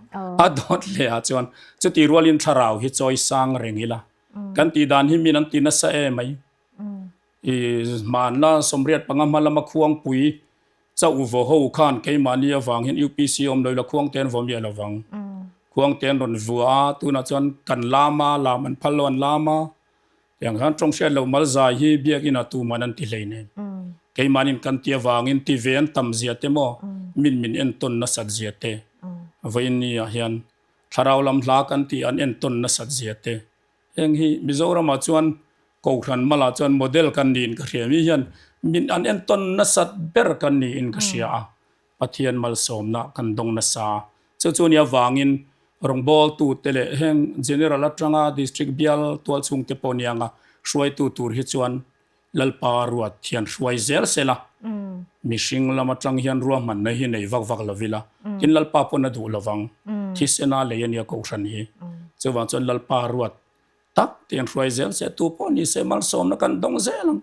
a dawt leh ah chuan chuti rualin thlarau hi chawi sang reng ila kan tih dan hi min an ti nasa em mai. I hmanna 85 hma lama khuangpui chauh vaw ho khan keimahni avang hian UPC awm lo ila khuangte an vaw miah lo vang. Khuangte an rawn vua a, tunah chuan kan lam a, lam an phal lo an lam a. Tiang khan tawng hriat loh mal zai hi biakinn ah tuman an ti hleinem. Keimahnin kan ti avangin ti ve an tam zia te maw, min min entawn nasat zia te, vawiin ni ah hian thlarau lam hla kan tih an entawn nasat zia te. Heng hi Mizoram ah chuan Kohhran mal ah chuan model kan niin ka hria. Mi hian min an entawn nasat ber kan niin ka hria a. Pathian malsawmna kan dawng nasa. Chu chu nia vangin rawngbawltute leh heng General atanga District bial tualchhungte pawh nianga hruaitu tur hi chuan Lalpa ruat hian hruai zel sela, mihring lam atang hian ruahmanna hi nei vak vak lovila, tin Lalpa pawn a duh lovang, thisena lei ania Kohhran hi. Chuvang chuan Lalpa ruat tak te an hruai zel se, tu pawh ni se malsawmna kan dawng zel ang,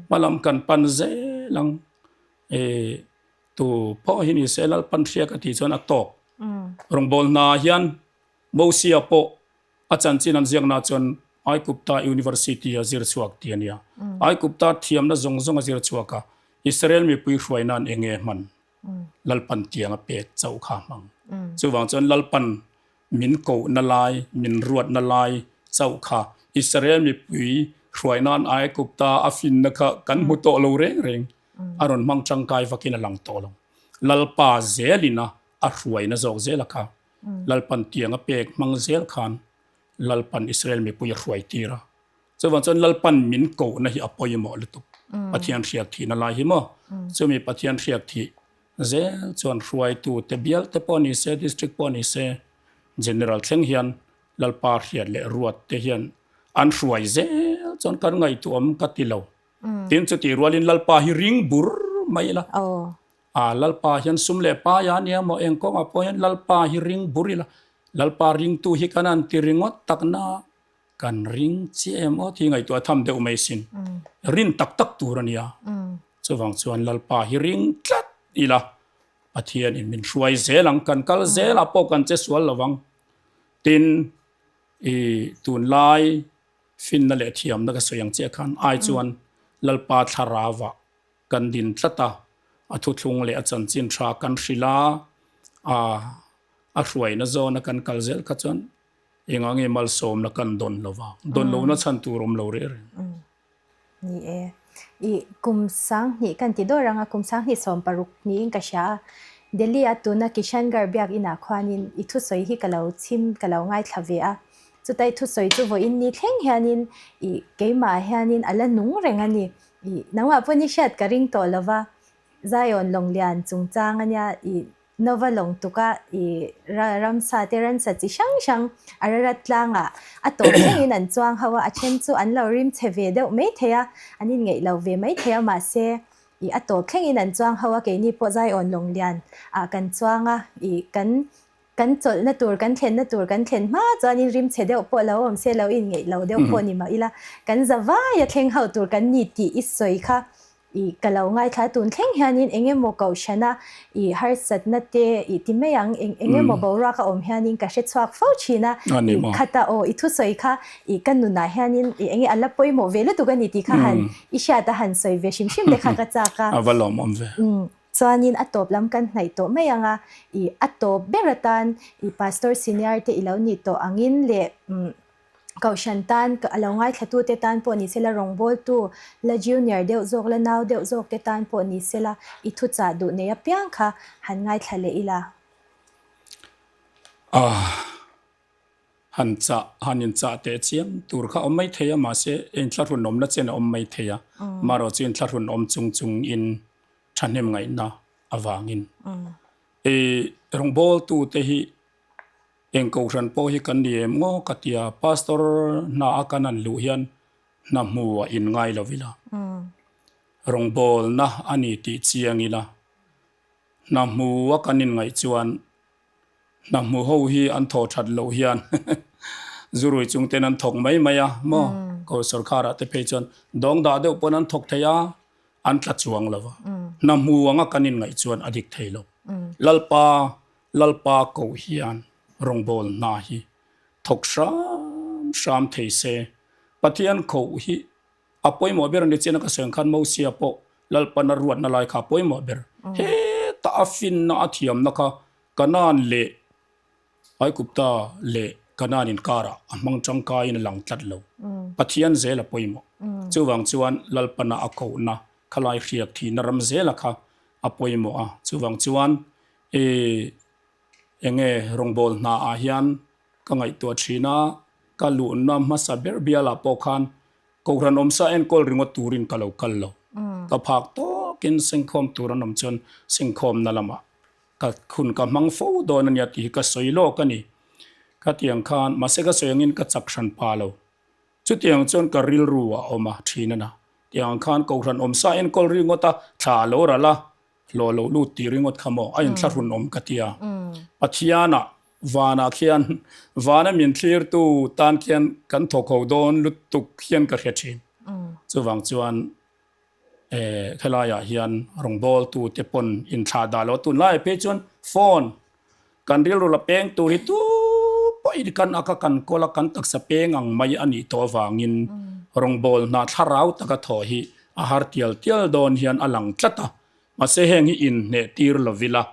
hmalam kan pan zel ang. E tu pawh hi ni se Lalpan hria ka tih chuan a tawk. Rawngbâwl hna hian Mosia pawh a chanchin an ziakna chuan Aikupta University a zir chhuak tih a nia. Aikupta thiamna zawng zawng a zir chhuak a, Israel mipui hruai nan eng nge hman? Lalpan tiang a pek chauh kha hmang. Chuvang chuan Lalpan Min kohna lai, min ruatna lai chauh kha Israel mipui hruai nan Aigupta a finna kha kan hmu tawh lo reng reng. A rawn hmang tangkai vakin a lang tawh lo. Lalpa zelin a a hruaina zawk zela kha Lalpan tiang a pek hmang zel khan Lalpan Israel mipui a hruai tir a. Chuvang chuan Lalpan min kohna hi a pawimawh lutuk. Pathian hriak thihna lai hi maw? Chumi Pathian hriak thih Zel chuan hruaitu te bial te pawh ni se, district pawh ni se, general thleng hian Lalpa hriat leh ruat te hian an hruai zel chuan kan ngaihtuahawm ka ti lo. Tin chutih rualin Lalpa hi ring bur mai ila. A Lalpa hian sum leh pai a nia maw eng kawngah pawh hian Lalpa hi ring bur ila. Lalpa ringtu hi kan han ti ringawt takna Kan ring chiah em aw tih ngaihtuah tham deuh mai sin. Rin tak tak tur a nia. Chuvang chuan Lalpa hi ring tlat ila Pathian in min hruai zel ang, kan kal zel ah pawh kan che sual lo vang. Tin, i tunlai finna leh thiamna ka sawi ang chiah khan ai chuan Lalpa thlarau ah kan din tlat a, a thuthlung leh a chanchin tha kan hrilh a, a hruaina zawna kan kal zel kha chuan Engah nge malsawmna kan dawn lo va, dawn lohna chhan tur awm lo reh reng. Ni e. I kum 2000 kan ti dawr ang a, kum 2016 niin ka hria a. Delhi a tuna Kishangarh biak inah khuanin i thusawi hi ka lo chhim, ka lo ngaithla ve a. Chuta i thusawi chu vawiin ni thleng hianin i keimah hianin a la nung reng a ni. I nangmah pawn i hriat ka ring tawh lo va, Zion Lawnglian chungchang a nia i Nova lawng tuka i ramsa te ransa chi hrang hrang Ararat tlangah a tawp thlengin an chuang ho a, a then chu an lo rim chhe ve deuh mai thei a, an inngeih lo ve mai thei a, mahse i a tawp thlengin an chuang ho a, keini pawh Zion lawng lian ah kan chuang a, i kan kan chawlhna tur kan thlenna tur kan thlen hma chuanin rim chhe deuh pawh lo awm se lo inngeih lo deuh pawh ni mah ila kan za vaia thleng ho tur kan ni tih i sawi kha I ka lo ngaithla tun thleng hianin eng emaw kohhrana i harsatna te i ti mai ang, eng eng emaw boruak a awm hianin ka hre chhuak fo thin a, i khata aw i thusawi kha i ka nunah hianin i eng nge a la pawimawh ve lutuk a ni tih kha han i hriat a han sawi ve hrim hrim te kha ka chak a. A va lawmawm ve. Chuanin a tawp lam kan hnaih tawh mai ang a, i a tawp ber atan i Pastor Senior te i lo nih tawh angin leh. Kohhran tan, a lo ngaithlatute tan pawh ni sela, rawngbawltu la junior deuh zawk, la nau deuh zawk te tan pawh ni sela, i thuchah duh nei apiang kha han ngaithla leh ila. Ah, han chah, han inchah teh chiam tur kha awm mai thei a, mahse inthlahrun awmna chen a awm mai thei a, marawh chu inthlahrun awm chung chung in thahnem ngaihna avangin i rawngbawltute hi Eng kohhran pawh hi kan ni em ngaw ka tia, Pastor hna a kan han luh hian hna hmu a in ngai lo ila, rawngbawlna a ni tih chiang ila, hna hmu a kan in ngaih chuan hna hmu ho hi an thaw that loh hian zurui chung ten an thawk mai mai a maw, ko sorkar ah te phei chuan dawng dah deuh pawn an thawk thei a, an tla chuang lo a, hna hmu anga kan in ngaih chuan a dik thei lo. Lalpa Lalpa koh hian rawngbâwl hna hi thawk hram hram thei se. Pathian koh hi a pawimawh ber a ni chian a ka sawi ang khan Mosia pawh Lalpan a ruatna lai kha a pawimawh ber. Heta a finna a thiamna kha Kanaan leh Aigupta leh Kanaan inkarah a hmang tangkaiin a lang tlat lo. Pathian zel a pawimawh. Chuvang chuan Lalpana a kohna khalai hriak thihna ram zela kha a pawimawh a. Chuvang chuan I enge rawngbâwl hna ah hian ka ngaihtuah thin a, ka luhna hmasa ber bial ah pawh khan Kohhran awmsa enkawl ringawt turin ka lo kal lo. Ka phak tawkin sengkhawm tur an awm chuan sengkhawmna lamah ka hun ka hmang fo dawn a nia tih hi ka sawi lawk a ni. Khatiang khan mahse ka sawi angin ka chak hran pa lo. Chutiang chuan ka rilru a awm a thin a na. Tiang khan Kohhran awmsa enkawl ringawt a thla a lo ral a, Hlawh lo lut tih ringawt kha maw a inthlahrun awm ka ti a. Pathianah vanah khian vana min thlirtu tan khian kan thawk ho dawn lutuk hian ka hre thin. Chuvang chuan helaiah hian rawngbawltu te pawn inthlah dah lo tunlaiah phei chuan phone kan rilru la peng tur hi tu pawhin kan ak a kan kawl a kan taksa peng ang mai a nih tawh avangin rawngbâwl hna thlarau taka thawh hi a har tial tial dawn hian a lang tlat a. Mahse heng hi inhneh tir lo ila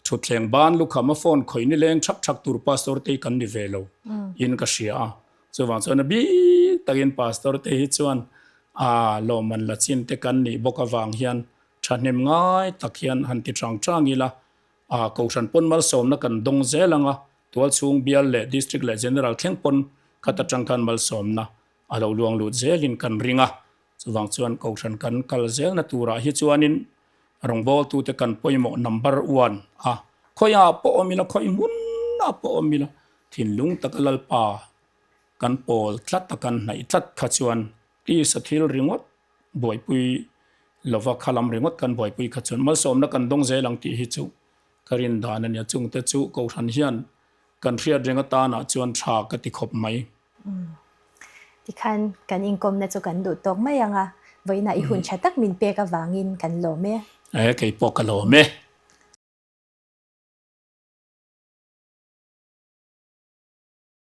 thutthleng ban lukham a phone khawih ni leng thak thak tur pastor te hi kan ni ve lo in ka hria a. Chuvang chuan a bik takin pastor te hi chuan a lawmman la chin te kan nih bawk avang hian thahnem ngai tak hian han ti chang chang ila A Kohhran pawn malsawmna kan dawng zel ang a, tualchhung bial leh District leh General thleng pawn khat atang khan malsawmna a lo luang lut zelin kan ring a. Chuvang chuan Kohhran kan kal zelna turah hi chuanin rawngbawltute kan pawimawh number one a, khawiah pawh awm ila, khawi hmunah pawh awm ila, thinlung taka Lalpa kan pawl tlat a kan hnaih tlat kha chuan tisa thil ringawt buaipui lova kha lam ringawt kan buaipui kha chuan malsawmna kan dawng zel ang tih hi chu ka rin dan a nia. Chungte chu Kohhran hian kan hriat reng atanah chuan tha ka ti khawp mai. Tikhan kan inkawmna chu kan duh tawk mai ang a, vawiinah i hun tha tak min pek avangin kan lawm e. E, kei pawh ka lawm e.